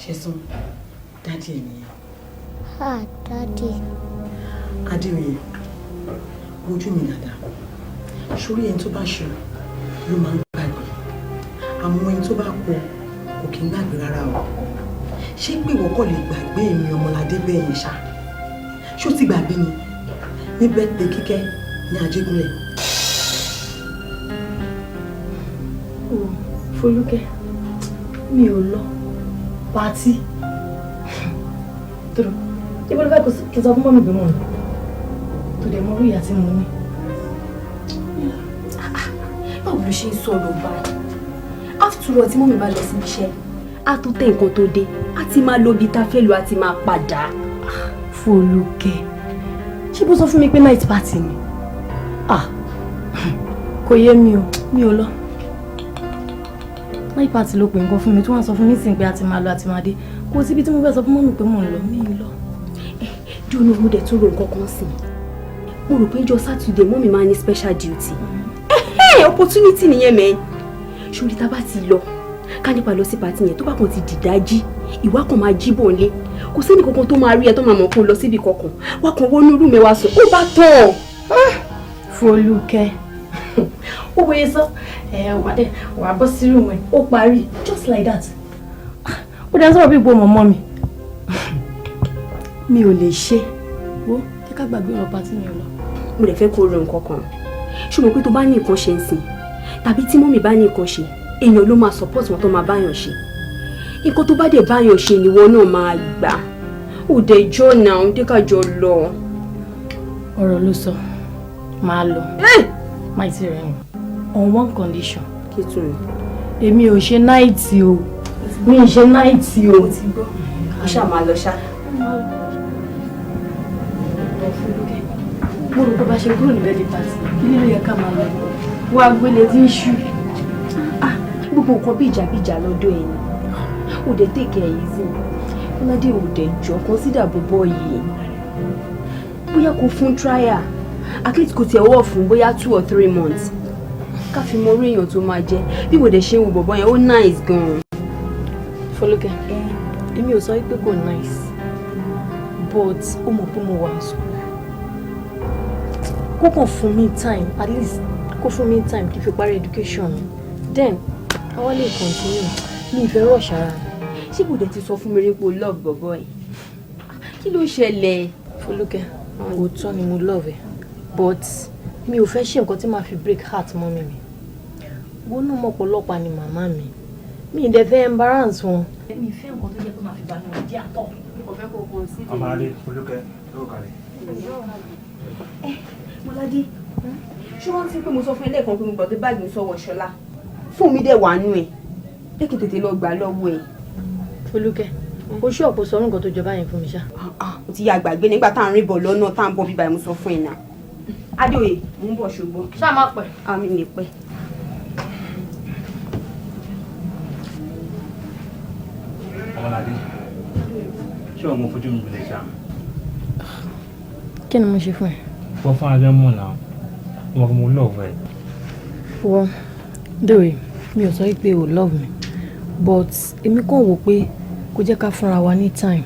Ṣẹ̀san, daddy ẹ nìyẹn. Ah, daddy. Adéoyè, wojú mi dáadáa. Sórí ẹni tó bá ṣù ló máa ń gbàgbé, àmọ́ ẹni tó bá kú kò kí ń gbàgbé rárá o. Ṣé pé ìwọ kò lè gbàgbé èmi Ọmọládé bẹ́ẹ̀ yẹn ṣá? Ṣó ti gbàgbé ni ní birthday Kíkẹ́ ní Ajégúnlẹ̀? O Folúkẹ́, mi ò lọ party dúró. Ibo ló fẹ́ kí n sọ fún mummy bí mò ń lọ tó dẹ̀ mọ orí ìyá tí mo ní? Báwo ló ṣe ń sọ̀rọ̀ báyìí? After all, tí mummy bá lọ síbi iṣẹ́, á tó tẹ nǹkan tó dé, á ti máa lo ibi tá a fẹ́ lọ, á ti máa padà. Folúkẹ́, ṣé bó sọ fún mi pé night party ni? Ah, kò yé mi o, mi ò lọ. Night party ló pè nǹkan fún mi tí wọ́n sọ fún mi sìn pé a ti máa lọ, a ti máa dé. Kò síbi tí mo fẹ́ sọ fún mummy pé mò ń lọ, mi ń lọ. Dúró, mo dẹ̀ tún ro nǹkan kan sí i. Mo rò pé ọjọ́ Saturday mummy máa ní special duty. Opportunity nìyẹn mẹ́. Ṣorí tá a bá ti lọ, ká nípa lọ sí party yẹn, tó bá kàn ti dìdájí, ìwà kan máa jí bò ń lé. Kò sẹ́ni kankan tó máa rí ẹ tó máa mọ̀ kó lọ síbi kankan. Wá kan wọnú room ẹ wá sùn, ó bá tán. Folúkẹ́, ó wòye sọ ẹ wà dẹ wà bọ́ sí room ẹ, ó parí just like that. Ó dá sọ̀rọ̀ bí ipò mọ̀mọ́ mi. Mi ò lè ṣe. Wo, jẹ́ ká gbàgbé ọ̀rọ̀ party, mi ò lọ. Mo dẹ̀ fẹ́ kó ro nǹkan kan. Ṣé o mọ̀ pé tó bá ní nǹkan ṣe ń sìn, tàbí tí mummy bá ní nǹkan ṣe, èèyàn ló máa support wọn tó máa báyàn ṣe. Nǹkan tó bá dẹ̀ báyàn ṣe ni ìwọ náà máa gbà. Ó dẹ̀ jọ́ náà, dé ká jọ lọ. Ọ̀rọ̀ ló sọ, máa lọ. Máa ti rẹ̀ wọ̀n. On one condition. Kí tún ni? Èmi ò ṣe night o. Mi ì ṣe night o. Mo ti gbọ́. Ó ṣáà máa lọ ṣá. Mo rò pé bá ṣe kúrò ní birthday party, ilé ló yẹ ká máa lọ. Wá gbélé tí ń ṣú. Gbogbo nǹkan bí ìjà bí ìjà lọ́dọ̀ ẹ̀ ni. Ó dẹ̀ take it easy. Kọ́ládé, ò dẹ̀ jọ consider bọ̀bọ̀ yìí. Bóyá kò fún trial, at least kò tiẹ̀ wọ̀ fún bóyá 2 or 3 months. Ká fi mọ orí èèyàn tó máa jẹ́. Bí mo dẹ̀ ṣe ń wo bọ̀bọ̀ yẹn, ó nice gan-an. Folúkẹ́, èmi ò sọ wípé kò nice, but ó mọ̀ pé mo wà ní school. Kó kàn fún mi time, at least kó fún mi time kí n fi parí education mi. Then, àwa lè continue. Mi ì fẹ́ rush ara mi. Ṣé kò dẹ̀ ti sọ fún mi rí pé o love bọ̀bọ̀ yìí? Kí ló ṣẹlẹ̀? Folúkẹ́, òótọ́ ni mo love ẹ, but mi ò fẹ́ ṣe nǹkan tí màá fi break heart mummy mi. Wọ́n náà mọ̀ pọ̀lọ́pàá ni màmá mi. Mi ì dẹ̀ fẹ́ embarrass wọn. Mi ì fẹ́ nǹkan tó jẹ́ pé màá fi bànú wọn jẹ́ àtọ̀. Mo fẹ́ kó consider. Ọmọládé, Folúkẹ́, ló kàlẹ̀. Mọ́ládé, ṣé wọ́n ti pé mo sọ fún ẹ lẹ́ẹ̀kan pé mo gbàgbé báàgì mi sọ́wọ́ Ṣọlá? Fóònù mi dẹ̀ wà nú ẹ̀. Jẹ́ kí n tètè lọ gbà lọ́wọ́ ẹ̀. Folúkẹ́, o ṣú ọ̀pọ̀ sọ nǹkan tó jọba yẹn fún mi ṣá. Mo ti ya gbàgbé nígbà tá à ń rìn bọ̀ lọ́nà tá à ń bọ̀ bíbá ẹ̀, mo sọ fún ẹ̀ náà. Adéoyè, mò ń bọ̀ ṣùgbọ́n. Ṣá má pẹ́. Àmì ní pẹ́. Ọmọládé, ṣé o mọ fojú mi gbilẹ̀ ṣá? Kí ni mo ṣe fún ẹ? Wọ́n fún abẹ́ mọ̀ náà, wọ́n mo love ẹ. Wọ́n dèrè, mi ò sọ pé o love me, but èmi kàn wò pé kó jẹ́ ká fúnra wa ní time.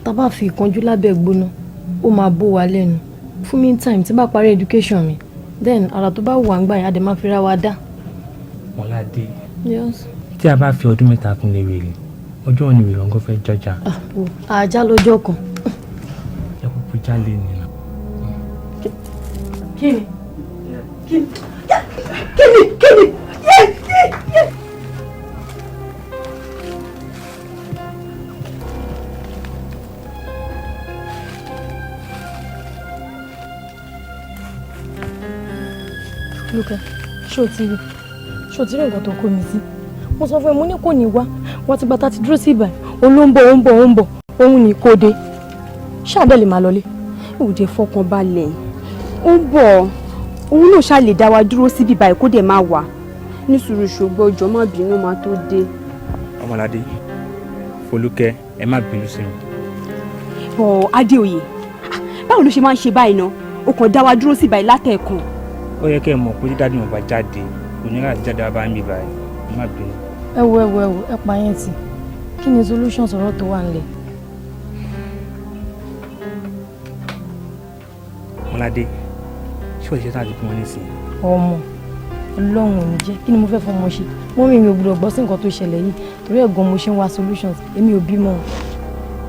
Tá a bá fi ìkánjú lábẹ́ gbóná, ó máa bó wa lẹ́nu. Fún mi ní time, tí bá parí education mi, then ara tó bá wù wá ń gbà yẹn, á dẹ̀ máa fi ra wa dá. Mọ́ládé, Yes. tí a bá fi ọdún 3 kún lè wèrè, ọjọ́ òní wèrè ọ̀ngọ́ fẹ́ jọjà. Àjá lọ́jọ́ kan. Ẹ kúkú jálè nìyẹn. Kí ni? Kí ni? Kí ni? Kí ni? Yé yé yé. Folúkẹ́, ṣé o ti rí? Ṣé o ti rí nǹkan tó kó mi sí? Mo sọ fún ẹ, mo ní kò ní wá. Wọ́n ti gba tá ti dúró sí ibà. Òun ló ń bọ̀, ó ń bọ̀, ó ń bọ̀. Òun ní kò dé. Ṣáà dẹ̀ lè máa lọlé. Ó dé fọkàn balẹ̀. Ó ń bọ̀. Òun náà ṣáà lè dá wa dúró síbí báyìí kó dẹ̀ máa wà. Ní sùúrù, ṣùgbọ́n ọjọ́ má bínú, máa tó dé. Ọmọládé, Folúkẹ́, ẹ má bínú sí mi. Ọ̀ Adéoyè, báwo ló ṣe máa ń ṣe báyìí náà? O kàn dá wa dúró sí báyìí látẹ̀ẹ̀kan. Ó yẹ kẹ́ ẹ mọ̀ pé tí daddy wọn bá jáde, kò ní láti jáde wá bá ń bì báyìí. Ẹ má bínú. Ẹ wo, ẹ wo, ẹ wo, ẹ pa yẹn tì. Kí ni solution sọ̀rọ̀ tó wà nílẹ̀? Mọ́ládé, ṣé o ṣe tán àti bímọ nísìnyí? Ọmọ, Ọlọ́run ò ní jẹ́. Kí ni mo fẹ́ fọmọ ṣe? Mummy mi ò gbọdọ̀ gbọ́ sí nǹkan tó ṣẹlẹ̀ yìí. Torí ẹ̀ gan mo ṣe ń wá solutions. Èmi ò bímọ.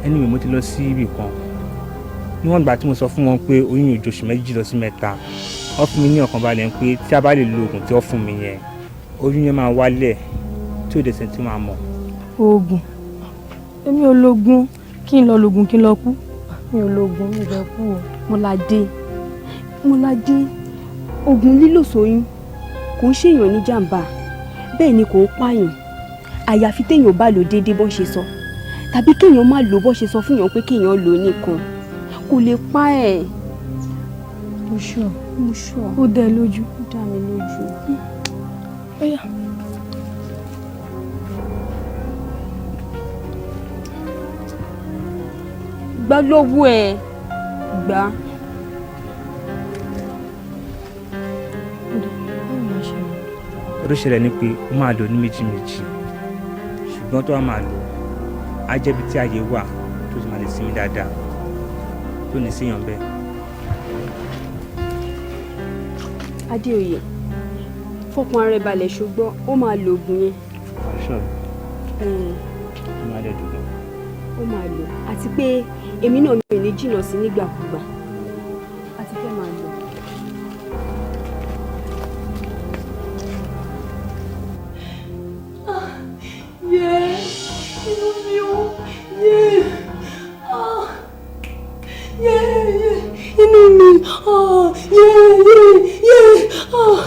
Anyway, mo ti lọ sí ibì kan. Níwọ̀n ìgbà tí mo sọ fún wọn pé oyún ò ju oṣù 2 lọ sí 3, wọ́n fún mi ní ọ̀kan balẹ̀ pé tí a bá lè lo oògùn tí wọ́n fún mi yẹn, oyún yẹn máa wálẹ̀ tí ò dẹ̀ sẹ́ni tí máa mọ̀. Oògùn? Èmi ò lògùn. Kí n lọ lògùn, kí n lọ kú? Mi ò lògùn, mi ò fẹ́ kú o. Mọ́ládé, Mọ́ládé, oògùn lílò sóyún kò ń ṣèyàn ní jàǹbá, bẹ́ẹ̀ ni kò ń pààyàn, àyàfi téèyàn bá lò déédéé bọ́n ṣe sọ, tàbí kéèyàn má lò bọ́n ṣe sọ fún yàn pé kéèyàn lò nìkan kò lè pa ẹ̀. Mo sure. Mo sure. Ó dá ẹ lójú? Ó dá mi lójú. Ó yá. Gbà lọ́wọ́ ẹ, gbà. Ó tó ṣẹlẹ̀ ni pé ó máa lò ní méjì méjì, ṣùgbọ́n tó wá máa lò á jẹ́ ibi tí ààyè wà tó ti máa lè sinmi dáadáa, tó ní síyàn bẹ́ẹ̀. Adéoyè, fọkàn ara ẹ balẹ̀, ṣùgbọ́n ó máa lo oògùn yẹn. Sure. Ẹn, Ó máa dẹ̀ dùn gan. Ó máa lò, àti pé èmi náà mi ò ní jìnnà sí nígbàkúgbà àti fẹ́ máa lò. Yeah, inú mi ò, yeah, ah, yeah, inú mi, ah, yeah, ah.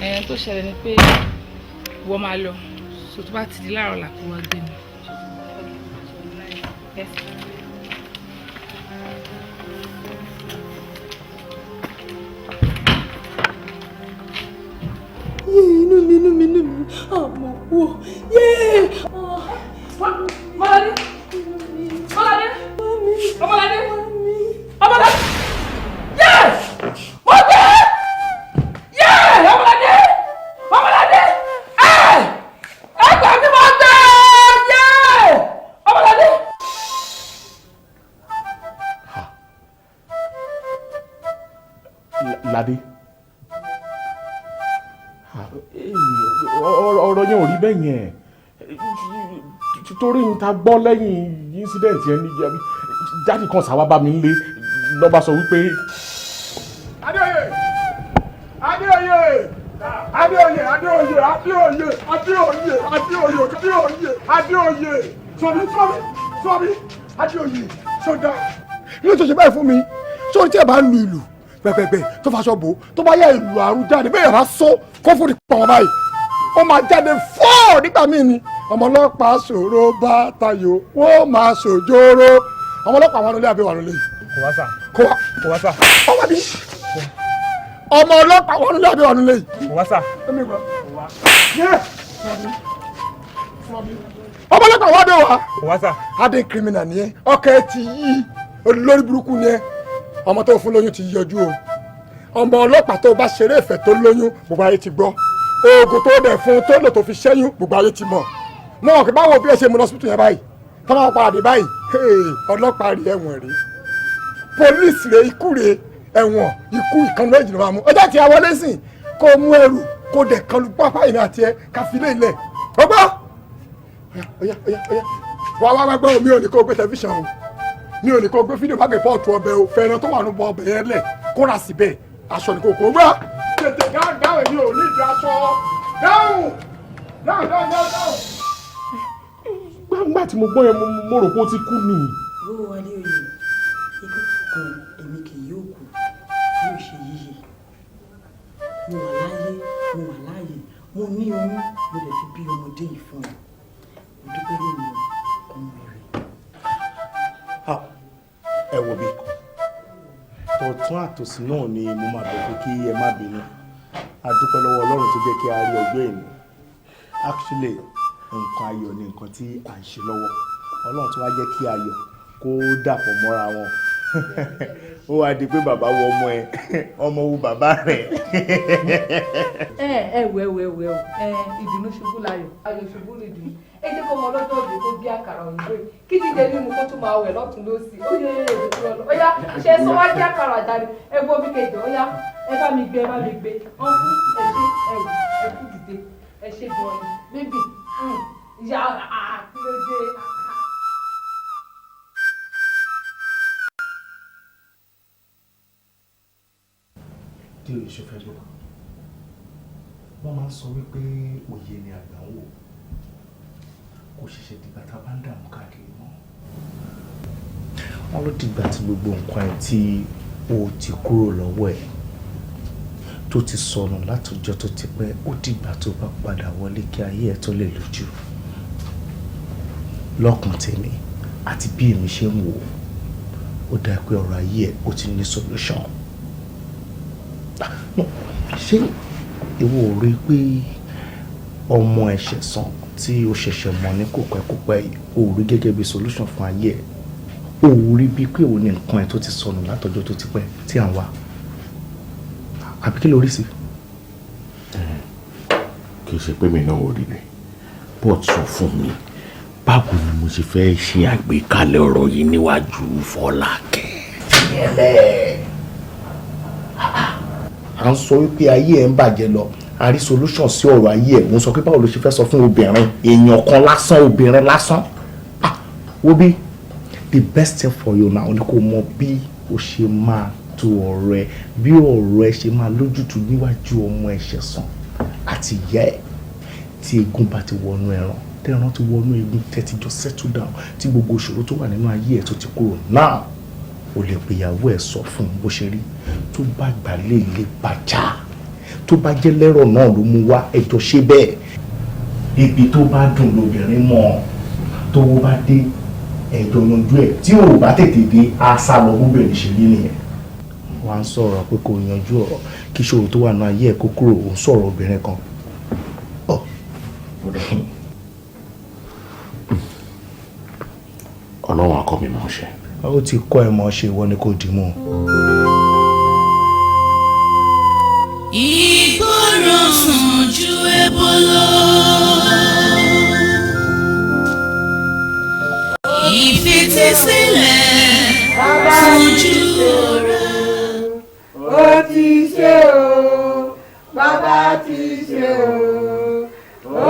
Ẹ tó ṣẹlẹ̀ ni pé wọ́n máa lọ, so tó bá ti di láàárọ̀ là kó wá gbé mi. Yes. Yeah, inú mi, inú mi, inú mi, ah, mo kú o, yeah. Mọ́ládé! Mọ́ládé! Ọmọládé! Ọmọládé! Yes! Mo gbé! Yes! Ọmọládé! Ọmọládé! Ẹ! Ẹ gbà mí, mo gbé! Yes! Ọmọládé! Ládé, ọ̀rọ̀ yẹn ò rí bẹ́ẹ̀ yẹn, torí n ta gbọ́ lẹ́yìn incident yẹn ní jáde kan sáwá bá mi ń lé lọ́ba sọ wípé. Adéoyè, Adéoyè, Adéoyè, Adéoyè, Adéoyè, Adéoyè, Adéoyè, Adéoyè, Adéoyè, sọmi, sọmi, sọmi, Adéoyè, sọdá. Ilé tó ṣe báyìí fún mi, sórí tí ẹ bá ń lu ìlù pẹpẹpẹ tó faṣọ bò, tó bá yẹ ìlù àrùn jáde bẹ́ẹ̀ bá sọ kó fún ìpọ̀ wọn báyìí, ó máa jáde fọ́ọ̀ nígbà míì ni. Ọmọ ọlọ́pàá ṣòro bá tayò, wọ́n máa ṣòjóró. Ọmọ ọlọ́pàá wà lólé àbí wà lólé? Kò wá sà. Kò wá. Kò wá sà. Ọmọ bí ọmọ ọlọ́pàá wà lólé àbí wà lólé? Kò wá sà. Ọmọ ọlọ́pàá wà dé wa. Kò wá sà. Adé criminal ni ẹ, ọkọ ẹ ti yí, olórí burúkú ni ẹ. Ọmọ tó fún lóyún ti yọjú o. Ọmọ ọlọ́pàá tó bá ṣeré ìfẹ́ tó lóyún, gbogbo ayé ti gbọ́. Oògùn tó dẹ̀ fún tó lò tó fi ṣẹ́yún, gbogbo ayé ti mọ̀. Mọ̀ kí báwo bí ẹ ṣe mú lọ síbítù yẹn báyìí, tọ́wọ́ padà dé báyìí, ọlọ́pàá rí ẹ̀wọ̀n rí, pólísì rẹ ikú rẹ ẹ̀wọ̀n ikú ìkànnì méjì ló máa mú. Ọjọ́ tí a wọlé sìn kó mú ẹrù kó dẹ̀ kan lu pápá ìrìn àti ẹ ká fi lé ilẹ̀ ọgbọ́. Ọ̀yá ọ̀yá ọ̀yá, wá wá wá gbọ́, mi ò ní kó gbé tẹlifíṣàn o, mi ò ní kó gbé fídíò, bá gbé pọ́ọ̀tù ọbẹ̀ o, fẹ́ràn tó wà ní bọ́ ọbẹ̀ yẹn lẹ̀ kóra síbẹ̀, aṣọ ní kò gbọ́. Tètè dáhùn dáhùn, èmi ò ní ìdí aṣọ, dáhùn dáhùn dáhùn dáhùn. Gbàngbà tí mo gbọ́ yẹn, mo rò pé ó ti kú ni. Ó Adéoyè, ikú kan èmi kì yóò kú yóò ṣe yíyẹ. Mo wà láyé, mo wà láàyè, mo ní oyún, mo lè fi bí ọmọdé yìí fún ẹ. Mo dúpẹ́ lónìí ọmọ rẹ. Ẹ wo bí tọ̀tún àtòsí náà ni mo máa bẹ̀ pé kí ẹ má bínú. A dúpẹ́ lọ́wọ́ Ọlọ́run tó jẹ́ kí a rí ọjọ́ èní. Actually, nǹkan ayọ̀ ni nǹkan tí à ń ṣe lọ́wọ́. Ọlọ́run tó wá jẹ́ kí ayọ̀ kó dàpọ̀ mọ́ra wọn, ó wá di pé bàbá wo ọmọ ẹ, ọmọ wo bàbá rẹ. Ẹ ẹ wẹ wẹ wẹ o, ẹ ìdùnnú ṣubú láyọ̀, ayọ̀ ṣubú lìdùnnú. Ẹ jẹ́ kó ọmọ ọlọ́jọ́ òbí kó bí àkàrà òyìnbó yìí, kí jíjẹ mímu kó tún máa wẹ̀ lọ́tún lọ́sì. Ó yẹ ẹ èdè tó lọ, ó yá ṣe é sọ wá jẹ́ àkàrà jáde. Ẹ gbọ́ bí kejì, ó yá ẹ bá mi gbé, ẹ bá mi gbé. Ọ̀nkú, ẹ ṣe, ẹ wò, ẹ kú dìde, ẹ ṣe gan ni bébì ìyá kí ló dé. Díò ṣe fẹ́ gbọ́, wọ́n máa ń sọ wípé òye ni àgbà ń wò. Kò ṣẹ̀ṣẹ̀ dìgbà tá a bá ń dààmú káàkiri mọ́. Wọ́n ló dìgbà tí gbogbo nǹkan ẹ̀ tí o ti kúrò lọ́wọ́ ẹ̀ tó ti sọnù látọjọ́ tó ti pẹ́, ó dìgbà tó bá padà wọlé kí ayé ẹ̀ tó lè lójú. Lọ́kàn tèmi àti bí èmi ṣe ń wò ó, ó dá pé ọ̀rọ̀ ayé ẹ̀ ó ti ní solution. No, ṣé ìwọ ò rí pé ọmọ ẹ̀ṣẹ̀ sàn tí o ṣẹ̀ṣẹ̀ mọ̀ ní kòpẹ́kòpẹ́ yìí, o rí gẹ́gẹ́ bí solution fún ayé ẹ̀? O rí bí pé òun ní nǹkan ẹ̀ tó ti sọnù látọjọ́ tó ti pẹ́ tí à ń wá, àbí kí ló rí sí? Kì í ṣe pé mi náà ò rí bẹ́ẹ̀, but sọ fún mi, báwo ni mo ṣe fẹ́ ṣe àgbékalẹ̀ ọ̀rọ̀ yìí níwájú Fọlákẹ́? Yẹlẹ, à ń sọ wípé ayé ẹ̀ ń bàjẹ́ lọ, a rí solution sí ọ̀rọ̀ ayé ẹ̀, òun sọ pé báwo ló ṣe fẹ́ sọ fún obìnrin, èèyàn kan lásán, obìnrin lásán. Ah, wo bí, the best thing for you now ni kò mọ bí o ṣe máa tó ọ̀rọ̀ ẹ, bí ọ̀rọ̀ ẹ ṣe máa lójútùú níwájú ọmọ ẹ̀ṣẹ̀ sàn àti ìyá ẹ̀. Tí egun bá ti wọnú ẹran, tẹ́ran ti wọnú egun, tẹ́tí jọ settle down, tí gbogbo ìṣòro tó wà nínú ayé ẹ̀ tó ti kúrò náà, o lè pe ìyàwó ẹ̀, sọ fún un bó ṣe rí. Tó bá gbà lé ilé bàjá, tó bá jẹ́ lẹ́rọ̀ náà ló mú wá, ẹjọ́ ṣe bẹ́ẹ̀. Ibi tó bá dùn lobìnrin mọ́, tówó bá dé, ẹjọ́ yanjú ẹ̀. Tí ò bá tètè dé, á sá lọ. Bóbìnrin ṣe rí nìyẹn. Wọ́n á sọ̀rọ̀ pé kò yanjú ọ̀rọ̀ kí ìṣòro tó wà nínú ayé ẹ̀ kó kúrò, òun sọ̀rọ̀ obìnrin kan. Ọ̀ Ọlọ́run á kọ́ mi mọ̀ ṣe. Ó ti kọ́ ẹ mọ̀ ṣe, ìwọ ni kò dì mú. Ìgbọràn sàn ju ẹbọ lọ. Ìfetísílẹ̀ sàn ju ọ̀rọ̀. Ó ti ṣe o, bàbá ti ṣe o,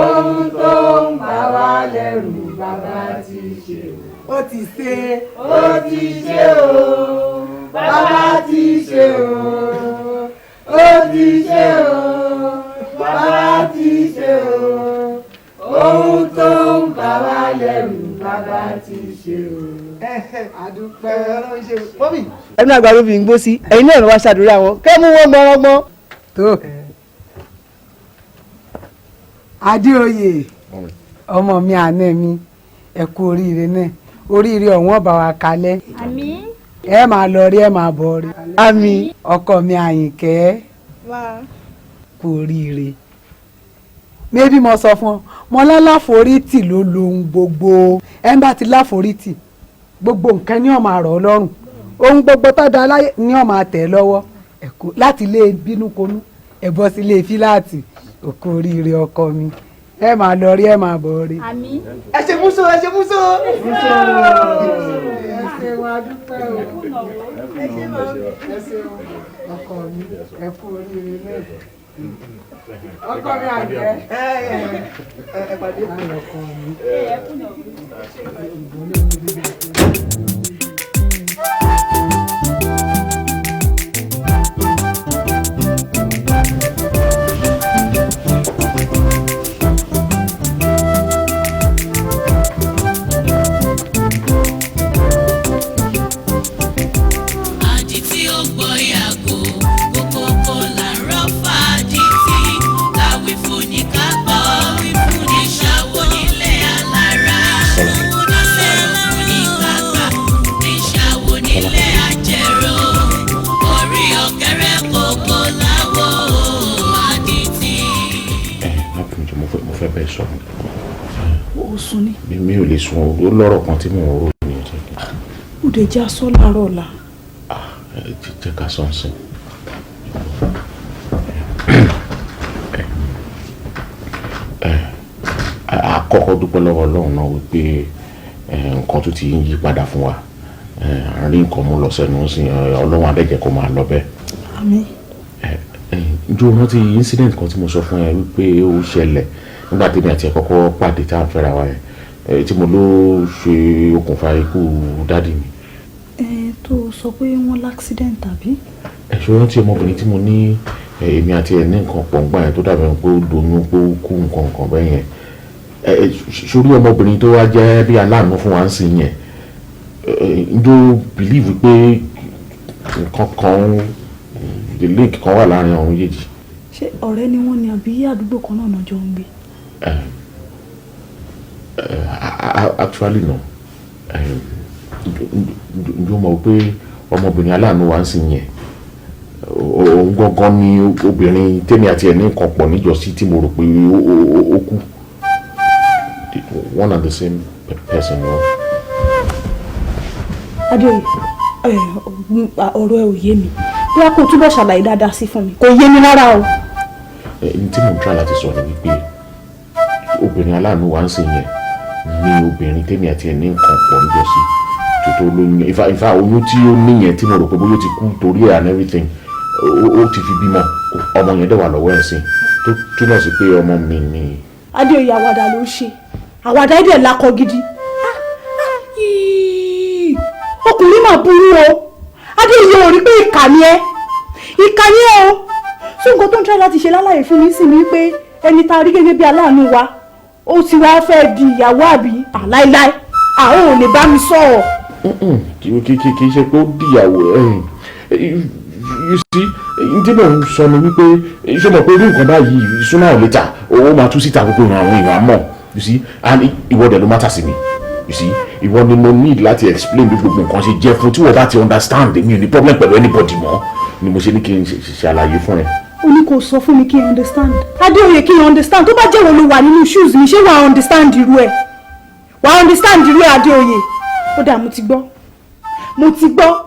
ohun tó ń bà wá lẹ́rù, bàbá ti ṣe o. Ó ti ṣe. Ó ti ṣe o, bàbá ti ṣe o, ó ti ṣe o, bàbá ti ṣe o, ohun tó ń bà wá lẹ́rù, bàbá ti ṣe o. Àdúpẹ́ Ọlọ́run ṣe o. Mọ́mì. Ẹnu àgbà ló fi ń gbó sí, ẹ̀yin náà ló wá ṣàdúrà wọn kẹ́ mú wọn gbọ́ngbọ́n. Tó Adéoyè, ọmọ mi, àná mi, ẹ kú oríire náà, oríire ọ̀hún ọba wa kalẹ̀. Àmín. Ẹ máa lọ rí, ẹ máa bọ̀ rí. Àmín. Ọkọ mi Àyìnkẹ́, kú oríire. Mébí mo sọ fún ọ, mo láláforítì ló lohun gbogbo. Ẹ ń bá ti láforítì, gbogbo nǹkan ní ó máa rọ̀ ọ́ lọ́rùn, ohun gbogbo tó da láyé ní ó máa tẹ̀ lọ́wọ́. Ẹ̀kọ́ láti ilé bínú konú, ẹ bọ́ sí ilé fíláàtì. Òkú oríire ọkọ mi, ẹ máa lọ rí, ẹ máa bọ̀ rí. Àmín. Ẹ ṣe múso, ẹ ṣe múso. Ẹ ṣeun, adúpẹ́ o, ẹ ṣeun ọkọ mi, ẹ kú oríire náà, ọkọ mi àgbẹ̀. Ẹ pàdé. Ọkọ mi. Àdìtí ó gbọ́ yàgò, kókókó là ń rọ́ fàdìtì. Káwí fún ni ká gbọ́, ní ṣàwó nílé alára. Ká sọ̀rọ̀ fún ni ká gbà, ní ṣàwó nílé ajẹ́rò. Orí ọ̀kẹ́rẹ́ kókó láwọ̀ àdìtì. Ẹ má bínú jọ̀ọ́, mo fẹ́ bẹ́ẹ̀ sọ̀rọ̀. Ó sùn ni. Mi ò lè sùn, ó lọ́rọ̀ kan tí mò ń rò ní ọjọ́ kí. Ó dẹ̀ jẹ́ aṣọ láàárọ̀ ọ̀la. Ẹ jẹ́ ká sọ ń sìn. Ẹ àkọ́kọ́ dúpẹ́ lọ́wọ́ Ọlọ́run náà wípé nǹkan tó ti ń yí padà fún wa, à ń rí nǹkan mú lọ sẹ́nu sí. Ọlọ́run á dẹ̀ jẹ́ kó máa lọ bẹ́ẹ̀. Àmín. Ǹjẹ́ o rántí incident kan tí mo sọ fún ẹ wípé ó ṣẹlẹ̀ nígbà tí èmi àti ẹ kọ́kọ́ pàdé tá à ń fẹ́ra wa yẹn, tí mo ló ṣe okùnfà ikú daddy mi? Ẹ tó sọ pé wọ́n l'accident tàbí? Ẹ ṣe rántí ọmọbìnrin tí mo ní èmi àti ẹ ní nǹkan pọ̀ ńgbà yẹn, tó dàbí ẹni pé ó doyún, pé ó kú, nǹkan nǹkan bẹ́ẹ̀ yẹn? Sórí ọmọbìnrin tó wá jẹ́ bí aláàánú fún wa ń sìn yẹn, ǹjọ́ believe pé nǹkan kan, the link kan wà láàrin àwọn méjèèjì? Ṣé ọ̀rẹ́ ni wọ́n ní àbí àdúgbò kan náà jọ ń gbé? Actually no. Ǹjọ́ mọ̀ pé ọmọbìnrin aláàánú wa ń sìn yẹn, òun gangan ni obìnrin tèmi àti ẹ̀ ní nǹkan pọ̀ níjọ́sí tí mo rò pé ó kú. One and the same person, no? Adéoyè, ọ̀rọ̀ ẹ ò yé mi. Bóyá kó o túbọ̀ ṣàlàyé dáadáa sí fún mi, kò yé mi rárá o. Ní tí mò ń try láti sọ ni wípé obìnrin aláàánú wa ń sìn yẹn ní obìnrin tèmi àti ẹ̀ ní nǹkan pọ̀ níjọ́sí tó lóyún. Ifá oyún tí ó níyẹn tí mo rò pé bóyá ó ti kú torí ẹ̀ and everything, ó ti fi bímọ. Ọmọ yẹn dẹ̀ wà lọ́wọ́ ẹ̀ sìn, tó túmọ̀ sí pé ọmọ mi ni. Adéoyè, àwàdà ló ń ṣe, àwàdà ẹ̀dẹ̀ lakọ gidi. Ọkùnrin máa burú o. Adéoyè, ò rí pé ìkà ni ẹ, ìkà ni ẹ o. Sún nǹkan tó ń try láti ṣe lálàyé fún mi sì ni pé ẹni tá a rí gẹ́gẹ́ bí aláàánú wa, ó ti wá fẹ́ di ìyàwó àbí? Àláíláí, àwọn ò lè bá mi sọ̀rọ̀. Kì í ṣe pé ó dìyàwó. You see, n tí mò ń sọ ni wípé, ṣé mo pé irú nǹkan báyìí, sooner or later, owó máa tú síta, gbogbo àwọn èèyàn á mọ̀, you see. And ìwọ dẹ̀ ló matter sí mi, you see. Ìwọ ni mo need láti explain bí gbogbo nǹkan ṣe jẹ́ fún. Tí wọ́n bá ti understand, mi ò ní problem pẹ̀lú anybody mọ́. Ni mo ṣe ní kí n ṣàlàyé fún ẹ. O ní kò sọ fún mi kí n understand. Adéoyè, kí n understand? Tó bá jẹ́ wo ló wà nínú shoes mi, ṣé wàá understand irú ẹ̀? Wàá understand irú ẹ̀, Adéoyè? Ó dà, mo ti gbọ́, mo ti gbọ́.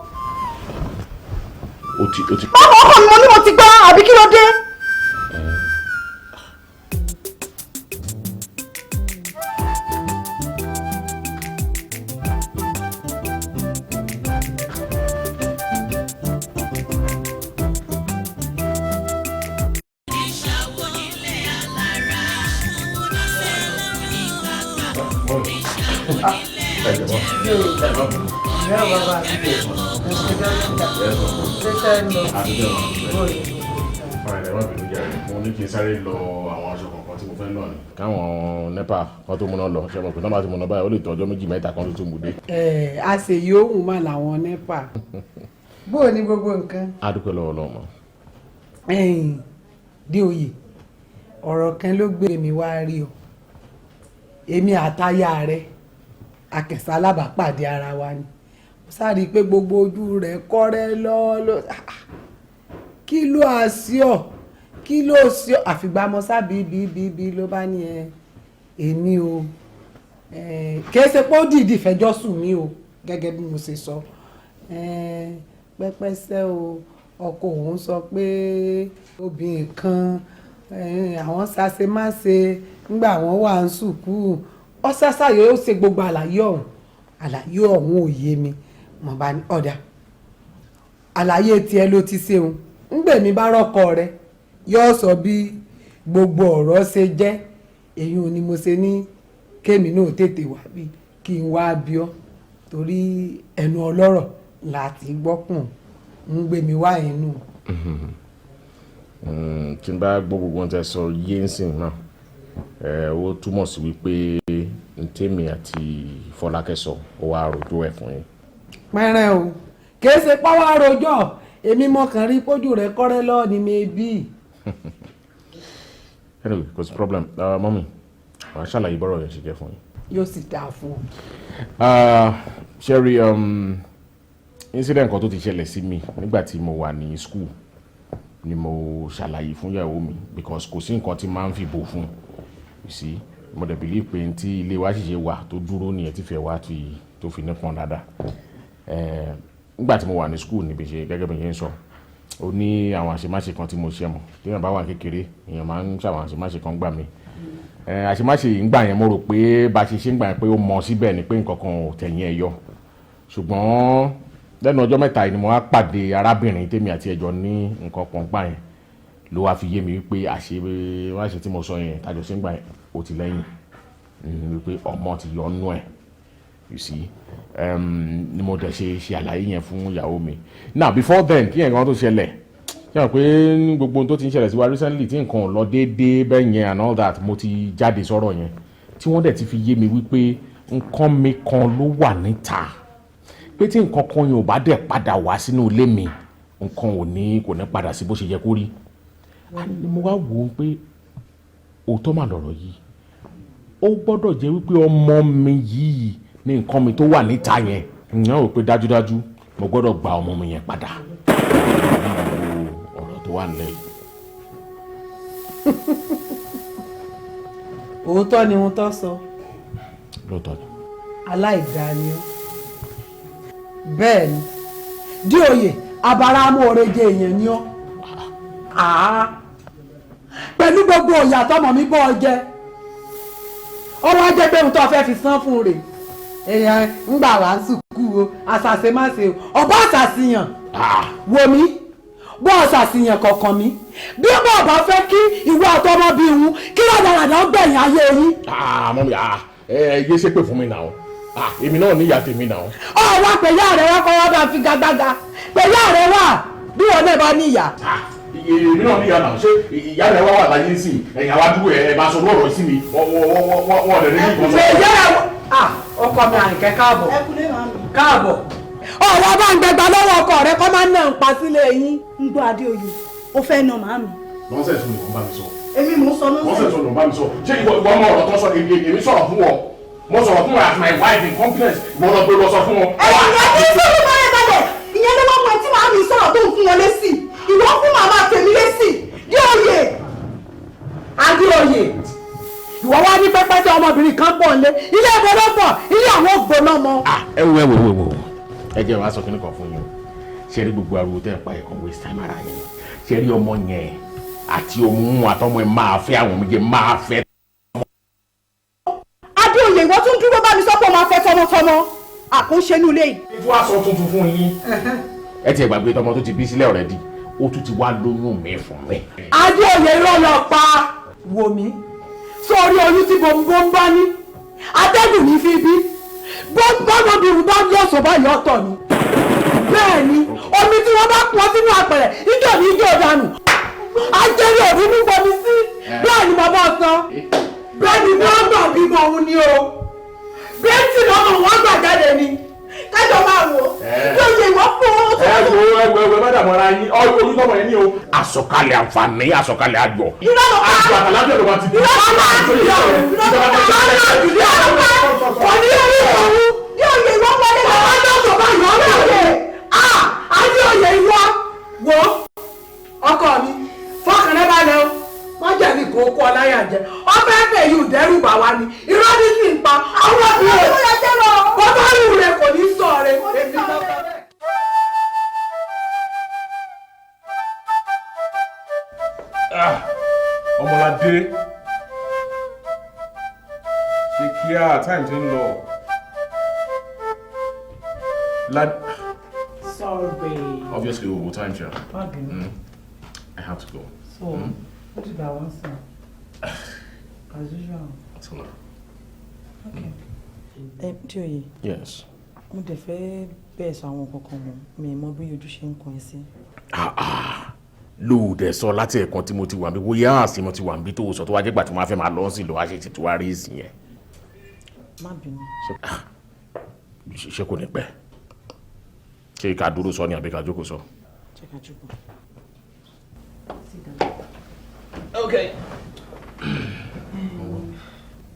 O ti. Báwo ọkọ mi? Mo ní mo ti gbọ́, àbí kí ló dé? Mo ní kí n sáré lọ àwọn aṣọ kọ̀ọ̀kan tí mo fẹ́ lọ ni. Káwọn NEPA kan tó múná lọ, ṣe mọ̀ pé nọ́mbà tí mo ná báyìí, ó lè tó ọjọ́ 2 mẹ́ta kan tó tún mú dé. Ẹ a ṣe yóò mà làwọn NEPA. Bó o ní gbogbo nǹkan? A dúpẹ́ lọ́wọ́ Ọlọ́run mọ́. Ẹ̀yin Déoyè, ọ̀rọ̀ kan ló gbé mi wá rí o. Èmi àtaya rẹ akẹsà alábàápàdé ara wa ni. Mo sáré pé gbogbo ojú rẹ kọ́rẹ́ lọ́ọ́, kí ló á sí ọ, kí ló sí ọ? Àfìgbà mo sá bí bí bí bí ló bá ní ẹ èmi o, kì í ṣe pé ó dìídì fẹjọ́ sùn mí o, gẹ́gẹ́ bí mo ṣe sọ pẹ́pẹ́sẹ́ o. Ọkọ òun sọ pé obìnrin kan àwọn ṣàṣemáṣe ńgbà wọ́n wà ń sùkúù. Ó ṣàṣàyè, ó ṣe gbogbo àlàyé ọ̀hún. Àlàyé ọ̀hún ò yé mi. Mo bá ní ọ̀dà, àlàyé tiẹ̀ ló ti ṣeun. Ńgbè mi bá rọ́kọ rẹ, yóò sọ bí gbogbo ọ̀rọ̀ ṣe jẹ́. Èyí ò ní mo ṣe ní kémi náà tètè wá bí kí n wá bí ọ, torí ẹnu ọlọ́rọ̀ láti gbọ́kùn ń gbé mi wá inú. Tí n bá gbọ́ gbogbo ohun tẹ́ sọ yé ń sìn náà, ó túmọ̀ sí wípé ntẹ́mi àti Fọlákẹ́ sọ, ó wá rojọ́ ẹ̀ fún yín. Pẹ́rẹ́ o, kìí ṣe pọ́wọ́ àròjọ́. Èmi mọ̀kàn rí pójú rẹ̀ kọ́rẹ́ lọ́ọ̀ ni mi bí. Anyway, kò sí problem. Mọ́mí, wàá ṣàlàyé bọ́rọ̀ yẹn ṣe jẹ́ fún yín. Yóò sì dáa fún ọ. Sherry, incident kan tó ti ṣẹlẹ̀ sí mi nígbà tí mo wà ní school ni mo ṣàlàyé fún ìyàwó mi, because kò sí nǹkan tí máa ń fi bò fún. You see, mo dẹ̀ believe pé tí ilé wa ṣìṣe wà tó dúró nìyẹn, tí fẹ́ wá tó fi nípọn dáadáa. Nígbà tí mo wà ní school, níbi ṣe gẹ́gẹ́ bí n ṣe ń sọ, ó ní àwọn àṣemáṣe kan tí mo ṣe mọ̀. Tí èèyàn bá wà kékeré, èèyàn máa ń ṣàwọn àṣemáṣe kan gbà mí. Àṣemáṣe yìí ń gbà yẹn, mo rò pé bá ṣe ṣe ń gbà yẹn pé ó mọ síbẹ̀ ni, pé nǹkan kan ò tẹ̀yìn ẹ̀ yọ. Ṣùgbọ́n lẹ́nu ọjọ́ mẹ́ta yìí ni mo wá pàdé arábìnrin tèmi àti ẹjọ́ ní nǹkan pọ̀ ń gbà yẹn, ló wá fi yé mi wípé àṣemáṣe tí mo sọ yẹn tàjọ ṣe ń gbà yẹn, ó ti lẹ́yìn, wípé ọmọ ti yọ nú ẹ̀. You see, ni mo dẹ̀ ṣe ṣe àlàyé yẹn fún ìyàwó mi. Now, before then, kí yẹn kan tó ṣẹlẹ̀, ṣé wọn pé ní gbogbo ohun tó ti ń ṣẹlẹ̀ sí wa recently, tí nǹkan ò lọ déédéé bẹ́ẹ̀ yẹn and all that, mo ti jáde sọ̀rọ̀ yẹn. Tí wọ́n dẹ̀ ti fi yé mi wípé nǹkan mi kan ló wà níta, pé tí nǹkan kan yẹn ò bá dẹ̀ padà wá sínú ilé mi, nǹkan ò ní kò ní padà sí bó ṣe yẹ kó rí. Mo wá wò ó pé òótọ́ mà lọ̀rọ̀ yìí. Ó gbọ́dọ̀ jẹ́ wípé ọmọ mi yìí ní nǹkan mi tó wà níta yẹn. Ìyẹn ò pé dájúdájú mo gbọ́dọ̀ gba ọmọ mi yẹn padà. Ọ̀rọ̀ tó wà nílẹ̀ yìí. Òótọ́ ni ohun tó sọ. Lóòótọ́ ni. Aláìdáa ni ó. Bẹ́ẹ̀ ni, Díòyè, abara amóoreje èèyàn ni ó. Pẹ̀lú gbogbo ìyà tọmọ mi bọ́ ọ jẹ, ọwọ́ ajẹ́ pé ohun tó fẹ́ fi san fún rè èèyàn ń gbà wá ń sùkú o, àṣàṣe má ṣe o, ọba àṣàṣìyàn wò mí, bọ́ àṣàṣìyàn kọ̀ọ̀kan mi bí ọmọ ọba fẹ́ kí ìwọ àtọmọ bí òun kí ládàradà ó gbẹ̀yìn ayé yín. Mọ́mí, ẹ yé ṣépè fún mi náà, èmi náà níyà tèmi náà. Ọ wá pẹ̀yà rẹ wá kọ́ wá bá fi gagbága pẹ̀yà rẹ wá bí wọn náà bá níyà. Èmi náà níyà náà, ṣé ìyá rẹ wá wà láyé sí ẹ̀yìn àwa dúró ẹ̀ máa sọ lọ́rọ̀ sí mi wọ́n lè rí nǹkan sọ. Pẹ̀yà rẹ ọkọ mi Àyìnkẹ́, káàbọ̀ káàbọ̀. Ọ̀rọ̀ bá ń gbẹgbà lọ́wọ́ ọkọ rẹ kọ́ máa ń nà ń pa sílé yín. Ń gbọ́ Adéoyè, ó fẹ́ nà màámi. Nonsense ló ń bá mi sọ. Èmi mò ń sọ nonsense. Nonsense ló ń bá mi sọ. Ṣé ìwọ ọmọ ọ̀rọ̀ tó sọ èmi sọ̀rọ̀ fún ọ? Mo sọ̀rọ̀ fún ọ as my wife in confidence. Mo lọ gbé lọ sọ fún ọ. Ẹ̀yin ẹ̀ ní sọ́dún báyẹn balẹ̀. Ìyẹn ló wọ́n mọ tí màámi sọ̀rọ̀ tó ń fún wọn lésì. Ìwọ fún màmá tèmi lésì. Adéoyè. Adéoyè, ìwọ wá ní pẹ́pẹ́ tí ọmọbìnrin kan bọ̀ nílé ilé ìbọn bọ̀ ilé àwọn ògbóná mọ́. Ẹ wo ẹ wo ẹ wo, ẹ jẹ́ wàá sọ kíní kan fún yín o. Ṣe rí gbogbo ariwo tẹ́ ẹ pa ẹ̀kan waste time ara yẹn. Ṣe rí ọmọ yẹn àti òun àtọmọ ẹ máa fẹ́ àwọn méje máa fẹ́. Adéoyè, ìwọ tún dúró bá mi sọ pé o máa fẹ́ tọmọtọmọ àkóńṣe inú ilé yìí. Ètò aṣọ tuntun fún yín. Ẹ ti gbàgbé tọmọ tó ti bí sílẹ̀ already, ó tún ti wá lóyún mi fún mi. Adéoyè, irọ́ lọ pa. Wò mí, sórí oyún tí bòńbò ń bá ní atẹ́gùn ní fi bí bọ́mọbìnrin bá lọ́sọ̀ báyìí ọ̀tọ̀ ni. Bẹ́ẹ̀ ni omi tí wọ́n bá pọn sínú apẹ̀rẹ̀ ìjọ ní ìjọ dànù ajẹ́rìí òní mú bomi sí. Bẹ́ẹ̀ ni bàbá sọ, bẹ́ẹ̀ ni wọ́n gbà bímọ òun ni o, bẹ́ẹ̀ tí lọ́mọ wọn gbà jáde ni kájọ máa wò ó yẹ ìwọ fún ọ. Ẹ wo ẹ wo ẹ wo, ẹ má dààmú ara yín, oyún tọmọ yẹn ní o. Àsọ̀kalẹ̀ àǹfààní, àsọ̀kalẹ̀ ayọ̀. Irọ́ ló pa. Àjọ àtàlájọ ló máa ti bí. Irọ́ ló pa. Irọ́ ló pa. Irọ́ ló pa. Kò ní orí òun. Adéoyè, ìwọ wọlé lọ. Ọmọ náà tó bá yọ ọ́ lọ́wọ́. Adéoyè, ìwọ wo ọkọ mi fọkàn rẹ balẹ̀ o, wọ́n jẹ̀bi kó kó ọ láyà jẹ, ọbẹ̀ ẹ̀fẹ̀ yìí ò dẹ́rù bà wá ni, irọ́ ní sì ń pa àwọn òbí rẹ̀ bọ́bá rù rẹ̀ kò ní sọ rẹ̀ èmi lọ́kọ rẹ̀. Ọmọládé, ṣe kíá, time ti ń lọ. Sorry. Obviously, we will time share. Má bínú. I have to go. So, what did I want to? As usual. That's all. Okay. Dioye. Yes. Mo dẹ̀ fẹ́ bẹ́ẹ̀ sọ àwọn nǹkan kan mọ̀, mi mọ bí ojú ṣe ń kan ẹ sí. Lóòdẹ̀ sọ láti ẹ̀kan tí mo ti wà níbí, bóyá àsì mo ti wà níbí tó sọ tó wá jẹ́ gbà tí mo fẹ́ máa lọ sí lọ wá ṣe ti wá rí ìsìn yẹn. Má bínú. Ṣé kò ní pẹ́? Ṣé ká dúró sọ ni àbí ká jókòó sọ? Jẹ́ ká jókòó. Okay.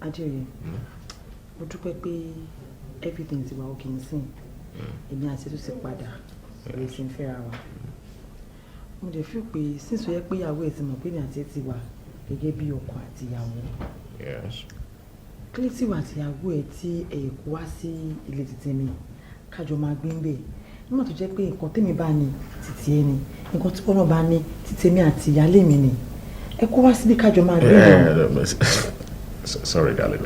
Adéoyè, mo dúpẹ́ pé everything ti wà okay nísìn. Èmi àti ètò ti padà, èmi ti ń fẹ́ra wa. Mo dẹ̀ feel pé since ó yẹ pé ìyàwó ẹ̀ ti mọ̀ pé èmi àti ẹ̀ ti wà gẹ́gẹ́ bí ọkọ àti ìyàwó. Yes. Kílítì wà àti ìyàwó ẹ̀ tí ẹ̀ kó wá sí ilé títí mi, kájọ máa gbé ń bẹ̀. Nígbà tó jẹ́ pé nǹkan tèmi bá ní títí ẹ ni, nǹkan tí wọ́n náà bá ní títí èmi àti ìyálé mi ni. Ẹ kó wá síbí kájọ máa gbé ń bẹ̀. Sorry, darling.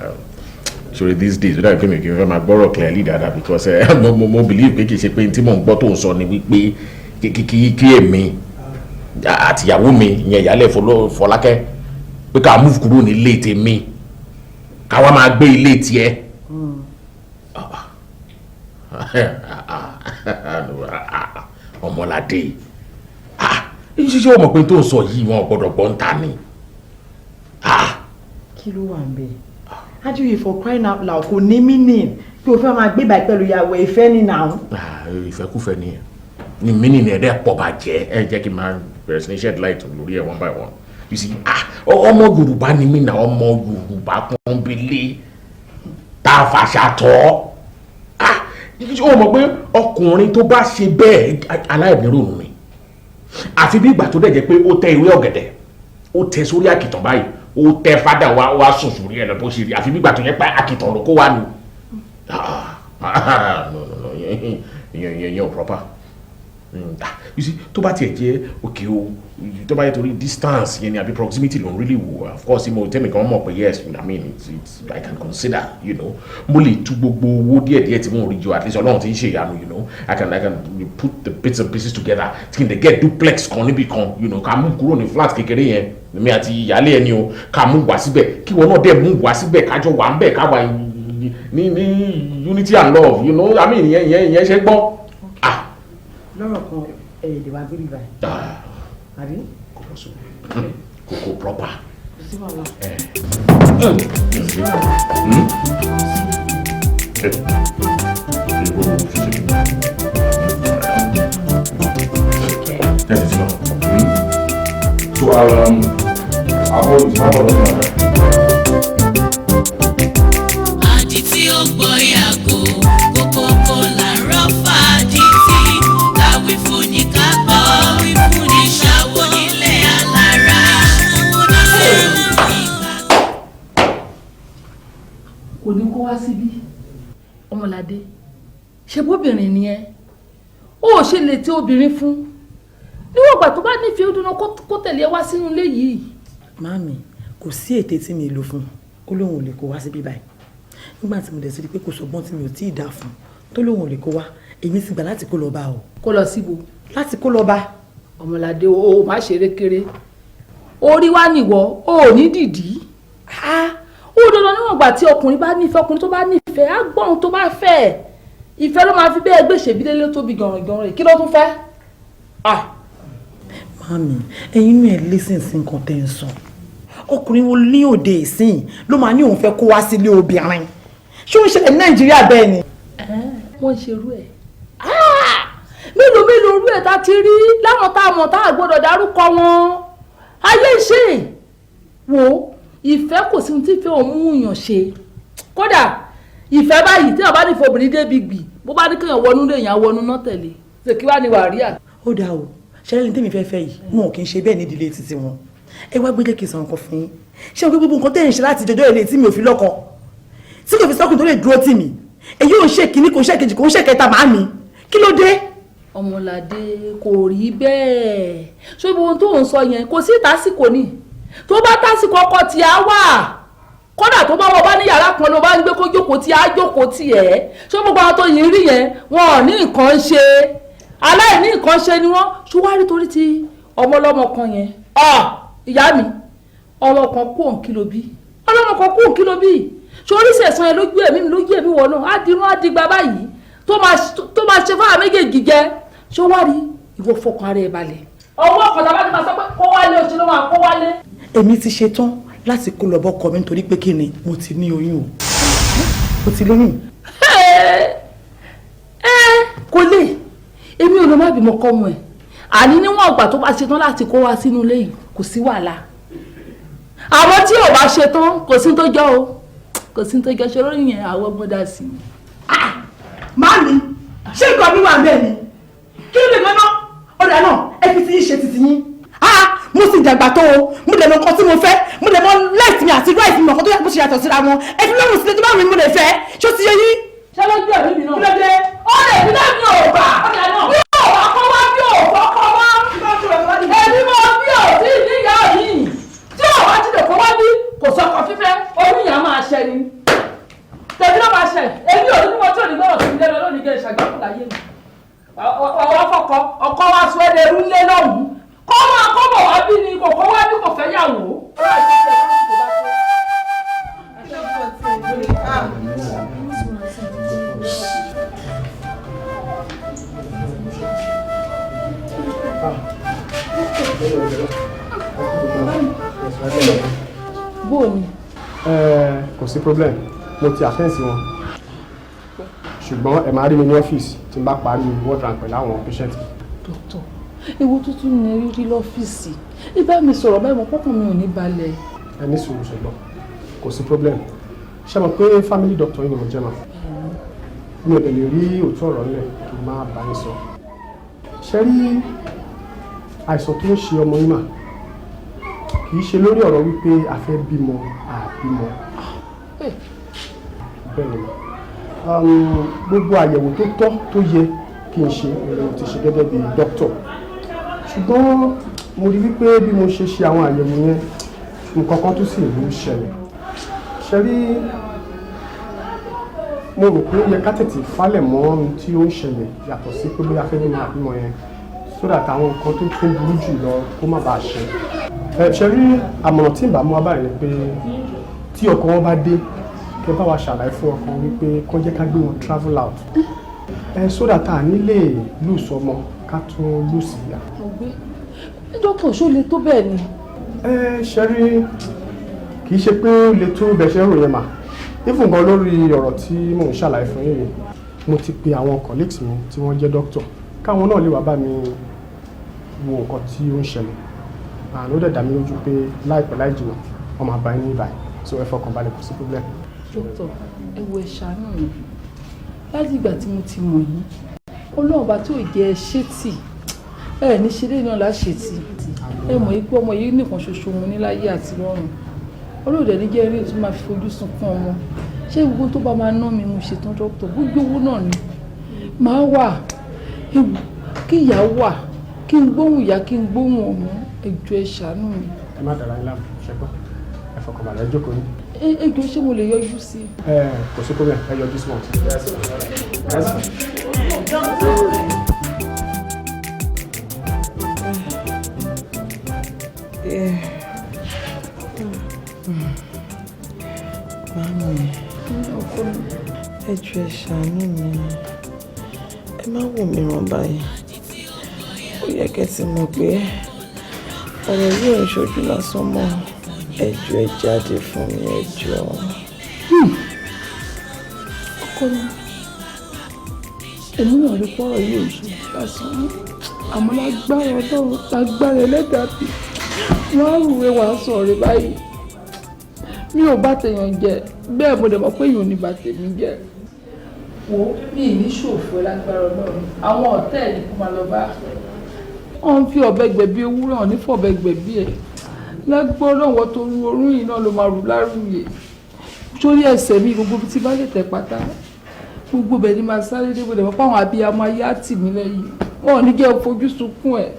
Sorry, these days, without pé mi kì í fẹ́ máa gbọ́rọ̀ clearly dáadáa because mo believe pé kì í ṣe pé tí mò ń gbọ́ tó ń sọ ni wípé kí èmi àtìyàwó mi ìyẹn ìyálẹ̀ Fọlákẹ́ pé ká move kúrò nílé tèmi ká wá máa gbé ilé tiẹ̀. Ọmọládé, ṣíṣe o mọ̀ pé tó ń sọ yìí wọn ò gbọ́dọ̀ gbọ́ ń ta ni. Kí ló wà ń bẹ̀? Ajoyè, for crying out loud, kò ní meaning pé o fẹ́ máa gbé báyìí pẹ̀lú ìyàwó ìfẹ́ ní nàá. Ìfẹ́kúfẹ́ ni ẹ̀ ní meaning ẹ̀ dẹ́ pọ̀ bàjẹ́. Ẹ jẹ́ kí n máa bẹ̀rẹ̀ sí ní shed light lórí ẹ̀ one by one. You see, ah, ọmọ Yorùbá ni mí náà, ọmọ Yorùbá pọ́nbélé tá a fàṣà tọ́. Ah, ó mọ̀ pé ọkùnrin tó bá ṣe bẹ́ẹ̀, aláìníròònù ni. Àfi bí ìgbà tó dẹ̀ jẹ́ pé ó tẹ ìwé ọ̀gẹ̀dẹ̀, ó tẹ sórí àkìtàn báyìí, ó tẹ fádà wá wá sùn sórí ẹ̀ lọ bó ṣe rí, àfi bí ìgbà tó yẹ pé àkìtàn ló kó wá ni. Ah, no, no, no, ìyẹn ò proper. You see, tó bá tiẹ̀ jẹ́ òkè o, tó bá yẹ torí distance yẹn ni àbí proximity ló ń really wò, of course mo tẹ́mi kan mọ̀ pé yes, I mean, it's I can consider. Mo lè tú gbogbo owó díẹ̀díẹ̀ tí mo ń rí jọ, at least Ọlọ́run ti ń ṣe ìyanu. I can put the bits and pieces together tí n lè get duplex kan níbì kan, ká mú kúrò ní flat kékeré yẹn, èmi àti ìyáálé ẹni o, ká mú wá síbẹ̀, kí wọn náà dẹ̀ mú wá síbẹ̀, kájọ wà ń bẹ̀, ká wà ní unity and love. I mean, ìyẹn ṣe gbọ́. Lọ́rọ̀ kan, ẹ̀ lè wá gbé bíbá àbí? Kò kò proper. Kò sí wàhálà. Hmm? Yes, it's not. So I'll hold it. Àdìtí ó gbọ́ yàgò, kókókó làárọ̀ fàdìtì. Káwí fún ni ká gbọ́, wí fún ni ṣàwọ̀ nílé alára. Kò ní kó wá síbí. Ọmọládé, ṣe bóbìnrin ni ẹ, ó ṣe lè tí obìnrin fún níwọ̀n ìgbà tó bá nífẹ̀ẹ́, ó dúró kó tẹ̀lé ẹ wá sínú ilé yìí. Màámi, kò sí ète tí mi lò fún un, ó lóun ò lè kó wá síbí báyìí. Nígbà tí mo dẹ̀ sí rí pé kò sọgbọ́n tí mi ò tí ì dá fún un tó lóun ò lè kó wá, èmi sì gbà láti kó lọ bá o. Kó lọ síbo? Láti kó lọ bá. Ọmọládé, o má ṣeré kéré, orí wa nìwọ o ò ní dìdí. Ó dandan, níwọ̀n ìgbà tí ọkùnrin bá nífẹ̀ẹ́, ọkùnrin tó bá nífẹ̀ẹ́ á gbọ́ ohun tó bá fẹ́. Ìfẹ́ ló máa fi bẹ́ẹ̀ gbèsè bí lélẹ́ tóbi gànràngànràn, kí ló tún fẹ́? Màámi, ẹ̀yin inú ẹ̀ listen sí nǹkan tẹ́ ń sọ. Ọkùnrin wo ní òde ìsìn ló máa ní òun fẹ́ kó wá sílé obìnrin? Ṣé ó ń ṣẹlẹ̀ ní Nàìjíríà bẹ́ẹ̀ ni? Wọ́n ń ṣerú ẹ̀. Mélòó mélòó orú ẹ̀ tá ti rí láwọn tá a mọ̀ tá a gbọ́dọ̀ dárúkọ wọn. Ayé ìṣe wo ìfẹ́, kò sí ohun tí ìfẹ́ òun mú yàn ṣe. Kódà ìfẹ́ báyìí, tí wọ́n bá nífẹ̀ẹ́ obìnrin débi gbì, bó bá ní kéèyàn wọnú lé, èèyàn wọnú náà tẹ̀lé ṣe kí wàá ní wàríà. Ó dáa o. Ṣẹlẹ̀ ní tèmi fẹ́ fẹ́ yìí, wọn ò kì í ṣe bẹ́ẹ̀ nídìílé títí wọn. Ẹ wá gbé kí n sọ nǹkan fún yín. Ṣé o pé gbogbo nǹkan tẹ́ ẹ̀ ń ṣe láti jọjọ́ ilé tí mi ò fi lọ́kọ, tí kò fi sọ́kùn tó lè dúró tì mí, èyí ò ń ṣe kínní, kò ń ṣe kejì, kò ń ṣe kẹta, màámi, kí ló dé? Ọmọládé, kò rí bẹ́ẹ̀. Ṣé gbogbo ohun tó ń sọ yẹn, kò sí tásìkò ni. Tó bá tásìkò, ọkọ tí a wà, kódà tó bá wọ bá ní yàrá kan ló bá ń gbé, kó jókòó tí a jókòó tì ẹ́. Ṣé gbogbo àwọn tó yìí rí yẹn, wọn ò ní nǹkan ṣe, aláìní nǹkan ṣe ni wọ́n. Ṣé wàá rí torí ti ọmọlọ́mọ kan yẹn? Ìyá mi, ọmọ kan kú òun kí ló bí, ọlọ́mọ kan kú òun kí ló bí. Ṣé oríṣi ẹ̀sán yẹn lójú ẹ̀mí mi, lójú ẹ̀mí wọ̀ náà á dirun á digba báyìí tó máa ṣe fáwọn méjèèjì jẹ. Ṣé wàá rí, ìwọ fọkàn ara ẹ balẹ̀. Ọwọ́ ọ̀kadà bá ti máa sọ pé kó wálé, oṣù ló máa kó wálé. Èmi ti ṣe tán láti kó lọ bọ́kọ mi, nítorí pé kí ni, mo ti ní oyún o, mo ti lóyún. Ẹ kò lè, èmi ò lọ má bímọ kọ́ ọmọ ẹ̀. Àní níwọ̀n ìgbà tó bá ṣe tán láti kó wá sínú ilé yìí, kò sí wàhálà. Àmọ́ tí ò bá ṣe tán, kò sí tó jọ o, kò sí tó jọ. Ṣe lórí yẹn, àwọn ọgbọ́n dá sí i. Màámi, ṣé nǹkan mi wà ń bẹ́ẹ̀ ni? Kí ló lè gbọ́ná? Ọ̀dà náà, ẹ fi ti yín ṣe titi yín. Mo sì dàgbà tó o, mo lè mọ nǹkan tí mo fẹ́, mo lè mọ left mi àti right mi, mọ̀ nǹkan tó yẹ kó ṣe yàtọ̀ síra wọn. Ẹ fi lọ́rùn sílẹ̀, tó bá wù mí mo lè fẹ́. Ṣó ti yé yín? Ṣé lójú ẹ̀mí mi náà? Kí ló dé? Ó lè fi lẹ́mi ò gbà. Bí ò wá kọ́ wá, bí ò fọ́kọ́ wá. Èmi mọ bí ò tí ì níyà yìí. Tí ò wá ti lè kọ́ wá bí, kò sọkọ fífẹ́, oníyàn máa ṣẹ ni. Tẹ̀mí ló máa ṣẹ. Èmi ò ní bí mo tí ò ní gbọ́dọ̀ sí mi lẹ́nu lónìí kí n ṣàgbákò láyé mi. Ọwọ́ fọkọ, ọkọ wa sọ ẹ́ lẹ́rú lé lọ́hùn-ún. Kọ́ máa kọ́ bọ̀ wá bí ni, kò kọ́ wá bí, kò fẹ́ yàwó. Bó ni? Ẹ kò sí problem, mo ti attend sí wọn, ṣùgbọ́n ẹ máa rí mi ní ọ́fíìsì tí n bá parí ward round pẹ̀lú àwọn patient mi. Dókítà, ewu tuntun ni rírí lọ́fíìsì. Ibà mi sọ̀rọ̀ báyìí, mo pọ́kàn mi ò ní balẹ̀. Ẹ ní sùúrù, ṣùgbọ́n kò sí problem. Ṣé mo pé family doctor yìí ni mo jẹ́ mà, mi ò dẹ̀ lè rí òótọ́ ọ̀rọ̀ ńlẹ̀ kí n má bá yín sọ. Ṣé rí àìsàn tó ń ṣe ọmọ yín mà, kì í ṣe lórí ọ̀rọ̀ wípé a fẹ́ bímọ àbímọ. Bẹ́ẹ̀ ni mà, gbogbo àyẹ̀wò tó tọ́ tó yẹ kí n ṣe ni mo ti ṣe gẹ́gẹ́ bí doctor, ṣùgbọ́n mo rí wípé bí mo ṣe ṣe àwọn àyẹ̀wò yẹn, nǹkan kan tó sì ń ṣẹlẹ̀. Ṣe rí, mo rò pé ó yẹ ká tètè falẹ̀ mọ́ ohun tí ó ń ṣẹlẹ̀, yàtọ̀ sí pé bóyá fẹ́ bímọ àbímọ yẹn, so that àwọn nǹkan tó tún burú jù lọ kó má bàa ṣe. Ẹ ṣe rí, àmọ̀ràn tí ń bá mú wá báyìí ni pé tí ọkọ wọn bá dé, kẹ bá wa ṣàlàyé fún ọkọ wípé kó jẹ́ ká gbé wọn travel out ẹ, so that a ní lè lose ọmọ ká tún lose ìyá. Mo gbé, dókítà, ṣó le tó bẹ́ẹ̀ ni? Ẹ ṣe rí, kì í ṣe pé ó le tó bẹ́ẹ̀ ṣe ń rò yẹn mà. Even gan lórí ọ̀rọ̀ tí mò ń ṣàlàyé fún yín yìí, mo ti pe àwọn colleagues mi tí wọ́n jẹ́ doctor káwọn náà lè wá bá mi wo nǹkan tí ó ń ṣẹlẹ̀. Àná ó dẹ̀ dá mi lójú pé láìpẹ́ láì jìnnà, wọ́n máa bá yín ní ìbàyìí, so ẹ fọkàn balẹ̀, kò sí problem. Dókítà, ẹ wo, ẹ ṣàánú mi. Láti ìgbà tí mo ti mọ̀ yín, Ọlọ́run bá tó jẹ́ ẹ ṣé tì, ẹ ní ṣe lé náà láṣetì. Ẹ mọ̀ yìí pé ọmọ yìí nìkan ṣoṣo mo ní láyé àti lọ́run. Olóòdẹ ní jẹ́ eré tó máa fi fojú sunkún ọmọ. Ṣé gbogbo tó bá máa ná mi, mo ṣetán, dókítà. Gbogbo owó náà ni màá wà kí ìyá wà, kí n gbóhùn ìyá, kí n gbóhùn ọmọ. Ẹ jọ̀ọ́, ẹ ṣàánú mi. Ẹ má dara yín láàmú, ṣẹgbọ́n? Ẹ fọkànbalẹ̀, ẹ jókòó yín. Ẹ jọ̀ọ́, ṣé mo lè yọjú sí i? Ẹ kò sí problem, ẹ yọjú sí wọn. Yes. Yeah. Màámi, ẹ jọ̀ọ́, ẹ ṣàánú mi. Ẹ má wò mí ràn báyìí. Ó yẹ kẹ́ ti mọ̀ pé ọ̀rọ̀ yìí ò ń ṣojú lásán mọ́. Ẹ jọ̀ọ́, ẹ jáde fún mi, ẹ jọ̀ọ́. Ọkọ mi, èmi náà rí pọ́rọ̀ yìí ò ń ṣojú lásán mọ́. Àmọ́ lágbára Ọlọ́run, lágbára Ẹlẹ́dàá bí wọ́n á rúwe wàá sọ̀rọ̀ báyìí. Mi ò bá tèèyàn jẹ bẹ́ẹ̀, mo dẹ̀ mọ̀ pé èèyàn ò ní bá tèmi jẹ́. Wo, mi ì ní ṣòfò lágbára Ọlọ́run. Àwọn ọ̀tá ẹ̀ ní kó máa lọ bá wọn fi ọ̀bẹ gbẹ̀bí ewúrẹ́, wọn ní fọ̀bẹ gbẹ̀bí ẹ̀ lágbára Ọlọ́run. Wọ́n tó ru orún yìí náà ló máa rù lárúyè sórí ẹsẹ̀ mi. Gbogbo tí bá lè tẹ̀ pátá, gbogbo bẹ̀ ni máa sáré dé. Gbọdọ̀ pé àwọn abiyamọ ayé á tì mí lẹ́yìn, wọn ò ní jẹ́ fojú sunkún ẹ̀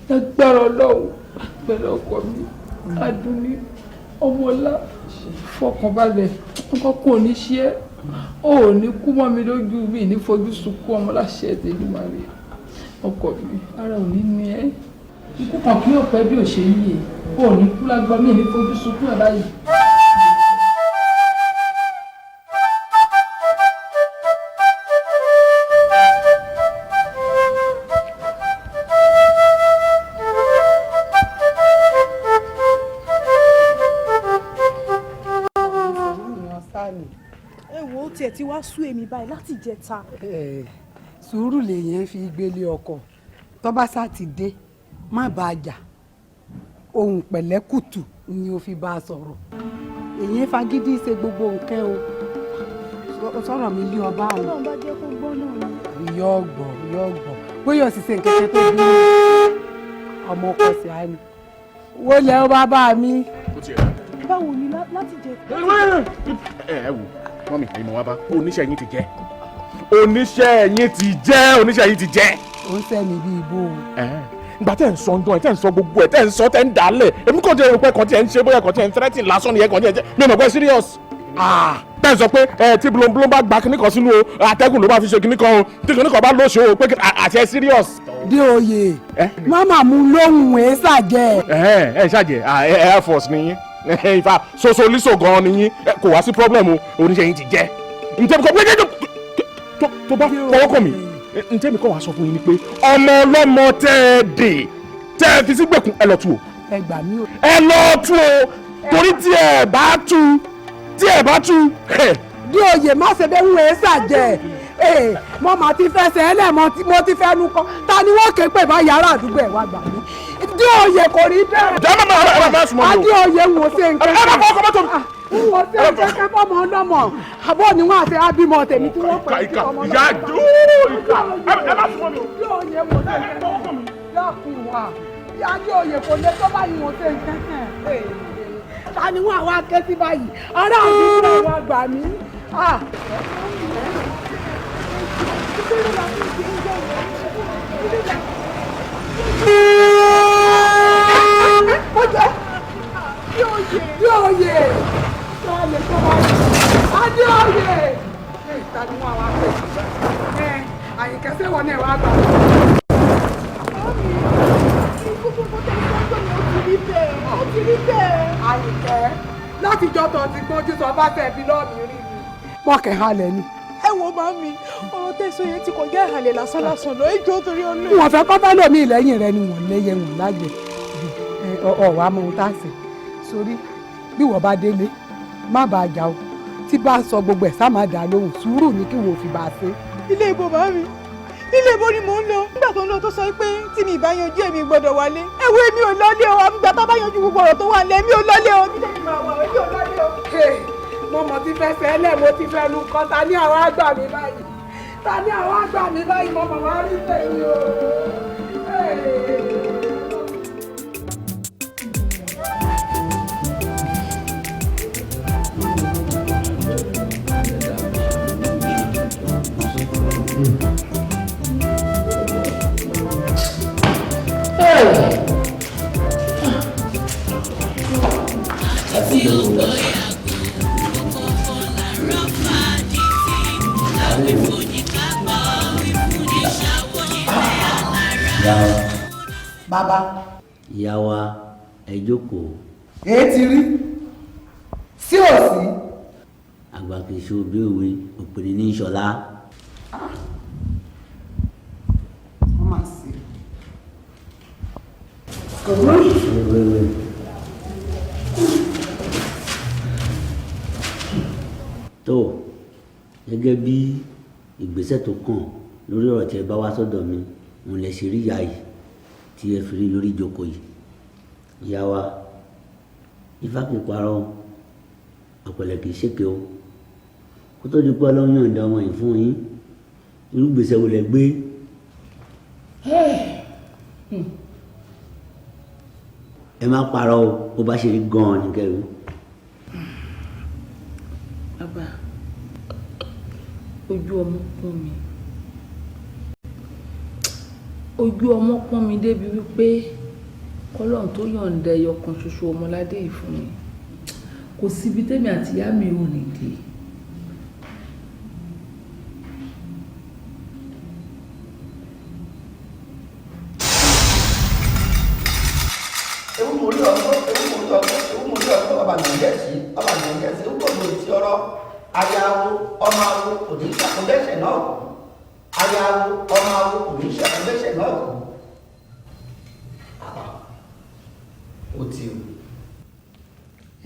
lágbára Ọlọ́run. Pẹ̀lú ọkọ mi, Adúnní ọmọọlá, fọkànbalẹ̀, nǹkan kò ní ṣe é, ó ò ní kú mọ́ mi lójú, mi ní fojú sunkún ọmọ láṣẹ Elédùmarè. Ọkọ mi, ara ò ní ní ẹ́. Ikú kan kí yóò pẹ́ bí ò ṣe yíyẹ, ó ò ní kú lágbá, mi ní fojú sunkún ẹ̀ báyìí. Ẹ wo, ó tiẹ̀ ti wá sú èmi báyìí láti jẹta. Sùúrù lèèyàn fi gbélé ọkọ. Tó bá sá ti dé, má bá a jà. Ohun pẹ̀lẹ́kùtù ni o fi bá a sọ̀rọ̀. Èyí fagídí ṣe gbogbo nǹkan o. Sọ̀rọ̀ mi lé ọba o. Ọlọ́run bá jẹ́ kó gbọ́ náà ni. Yọ gbọ́, yọ gbọ́. Bóyá o sì ṣe nǹkan kan tó bí ọmọ ọkọ sí àná wọlé ó bá bá mi. Báwo ni láti jẹ. Ẹ wò, mummy, ẹ̀yin mọ̀ wá bá oníṣẹ́ yín ti jẹ́, oníṣẹ́ yín ti jẹ́, oníṣẹ́ yín ti jẹ́. Ó ń sẹ́mi bíi ibò o. Ìgbà tẹ́ ń sọ ń dán ẹ̀, tẹ́ ń sọ gbogbo ẹ̀, tẹ́ ń sọ, tẹ́ ń dálẹ̀, èmi kàn jẹ́ pé kàn tí ẹ̀ ń ṣe, bóyá kàn tí ẹ̀ ń threatening lásán ni ẹ̀ kàn tí ẹ̀ jẹ́. Mi ò mọ̀ pé serious. Tẹ́ ń sọ pé ẹ tí blomblom bá gba kíní kan sínú o, atẹ́gùn ló bá fi ṣe kíní kan o, tí kíní kan bá lóṣù o, pé àti ẹ serious. Dé oyè mama mu lóhùn ẹ ṣàjẹ. Ẹ ẹ ṣàjẹ, air force ni yín, ìfà sosoliso gan ni yín. Kò wá sí problem o, oníṣẹ́ yín ti jẹ́. Ntẹ́mi kọ́ tó bá fọwọ́ kàn mí, ntẹ́mi kọ́ wá sọ fún yín ni pé ọmọ ọlọ́mọ tẹ́ ẹ dè, tẹ́ ẹ fi sí gbèkùn, ẹ lọ tú o. Ẹ gbà mí o. Ẹ lọ tú o. Torí tí ẹ bá tú, tí ẹ bá tú. Bí oyè má ṣe bẹ́ẹ̀ ń wẹ̀ ṣàjẹ́ ẹ̀, mo mà ti fẹsẹ̀ ẹlẹ́, mo ti fẹnu kọ. Ta ni wọ́n ké pè bá yàrá àdúgbò ẹ̀ wá gbà mí? Dí oyè, kò rí bẹ́ẹ̀. Jẹ́ mọ́ ẹ má súnmọ́ mi o. Adé oyè, ń wò ṣe nǹkan. Ẹ má fọwọ́ kọ́ mọ́tò mi. Ń wò ṣe nǹkan fọmọ ọlọ́mọ àbọ̀ ni wọ́n àti abímọ tèmi tí wọ́n pè sí ọmọ ìyá dúró, ìka, ẹ má súnmọ́ mi o. Dí oyè, wò ṣe nǹkan dákun wa. Adé oyè, kò lè tó báyìí, wò ṣe nǹkan kan. Ta ni wọ́n àwa ké sí báyìí? Ará àdúgbò ẹ̀ wá gbà mí. Adéoyè, Adéoyè, ta ni wọ́n wá pè é? Àyìnkẹ́, sẹ́wọ̀n náà wá gbà. Ó ti rí bẹ́ẹ̀. Àyìnkẹ́, látijọ́ tó ti gbójú sọ bá tẹ̀ bí lọ́ọ̀mì rí mi. Mọ̀kẹ́ halẹ̀ ni. Ẹ wo màmí, ọ̀rọ̀ tẹ̀sán yẹn ti kọjá ìhàlẹ̀ lásán lásán lọ, ẹ jọ̀ọ́, torí Ọlọ́run. Wọ́n fẹ́ kọ́fẹ́ lómi lẹ́yìn rẹ ni wọ́n léyẹ wọ́n lájẹ. Ọ̀ wá mọ ohun tá a ṣe sórí bí wọ́n bá délé, má bàa jà o. Tí bá sọ gbogbo ẹ̀, sá má dà lóhùn. Sùúrù ní kí wọ́n fi bá a ṣe. Ilé ìbò, màmí, ilé ìbò ni mò ń lọ. Nígbà tó ń lọ tó sọ pé tí mi ìbá yanjú, èmi gbọ́dọ̀ wálé. Ẹ wo, èmi ò lọlé o. Àmì tá bá yanjú gbogbo ọ̀rọ̀ tó wà lẹ, èmi ò lọlé o. Nílé mi máa wà, èmi ò lọlé o. Mo mọ̀ ti fẹsẹ̀ ẹlẹ̀, mo ti fẹ́ lu kọ́. Ta ní àwọn àgbà mi báyìí? Ta ní àwọn àgbà mi báyìí? Mo mọ̀ wá rí tèmi o. Tí ó gbọ́ yàgò, kókó làárọ̀ fàdìtì. Àwífúnni ká gbọ́, wífúnni ṣàwọ̀ nílé alára. Ìyá wa. Bàbá. Ìyá wa, ẹ jókòó. Èé ti rí sí òsì. Àgbà kì í ṣe òbí òwe, òpèrè ní ìṣọ̀lá. Wọ́n máa sè Wéwé. Tó gẹ́gẹ́ bí ìgbésẹ̀ tó kàn lórí ọ̀rọ̀ tí ẹ bá wá sọ́dọ̀ mi, òun lẹ ṣe rí ìyá yìí tí ẹ fi rí lórí ìjókòó yìí. Ìyá wa, ifá kì í parọ́ o, ọ̀pẹ̀lẹ̀ kì í ṣèké o. Kó tó di pé Ọlọ́run yọ̀ǹda ọmọ yìí fún yín, irú ìgbésẹ̀ wo lẹ gbé? Ẹ má parọ́ o, bó bá ṣe rí gan-an ní kẹrù. Bàbá, ojú ọmọ pọ́n mi, ojú ọmọ pọ́n mi débi wípé kọ́lọ́run tó yọ̀ǹda ẹyọ kan ṣoṣo ọmọládé yìí fún mi, kò síbi tẹ́mi àti ìyá mi ò rìn dé. Ewu mo rí ọgbọ́, ewu mo rí ọgbọ́, ewu mo rí ọgbọ́. Ọba nìyẹn sí, ọba nìyẹn sí, ewu kò lòdì sí ọ̀rọ̀. Ayawo ọmọ awo kò ní ṣàkóńdẹ́sẹ̀ náà kù. Ayawo ọmọ awo kò ní ṣàkóńdẹ́sẹ̀ náà kù. Ó ti o.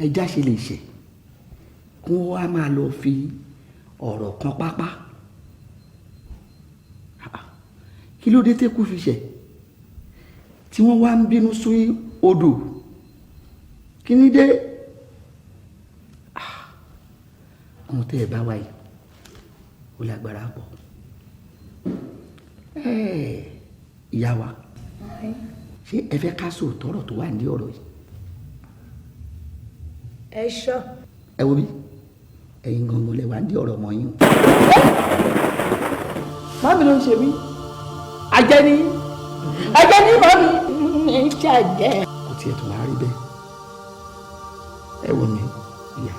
Ẹja ṣe lè ṣe kí wọ́n á máa lọ fi ọ̀rọ̀ kan pápá. Kí ló dé tẹ́kù fi ṣẹ̀ tí wọ́n wá ń bínú sí odò? Kí ni dé? Ohun tẹ́ ẹ bá wáyé ó lágbára pọ̀. Ìyá wa, ṣé ẹ fẹ́ ká sòótọ́ ọ̀rọ̀ tó wà ní ọ̀rọ̀ yìí? Ẹ ṣọ́. Ẹ wo bí, ẹ̀yin gangan lẹ wà ní ọ̀rọ̀ ọmọ yín o. Màmí ló ń ṣe mí. Àjẹ́ ni, àjẹ́ ni màmí. Mi ń ṣàjẹ́. Kò tiẹ̀ tó wá rí bẹ́ẹ̀. Ẹ wò mí, ìyá,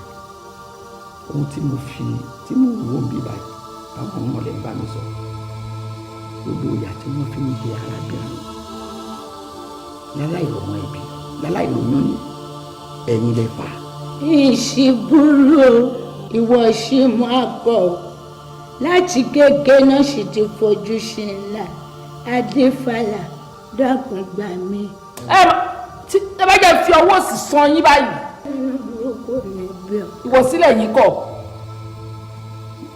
ohun tí mo fi tí mo wò ń bí báyìí, àwọn ọmọ rẹ̀ ń bá mi sọ gbogbo ìyà tí wọ́n fi ń jẹ arábìnrin láláì ọmọ ẹbí, láláì lóyún ní, ẹ̀yin lẹ fà á. Ìṣìbúrò ìwọ ṣì máa pọ̀ láti kékeré náà sì ti fojú sí ńlá. Adéfàlà, dákun gbà mí. Ẹ tí ẹ bá jẹ́ fi ọwọ́ sí san yín báyìí. kò ní bí ọ. Ìwọ̀sílẹ̀ yìí kọ̀.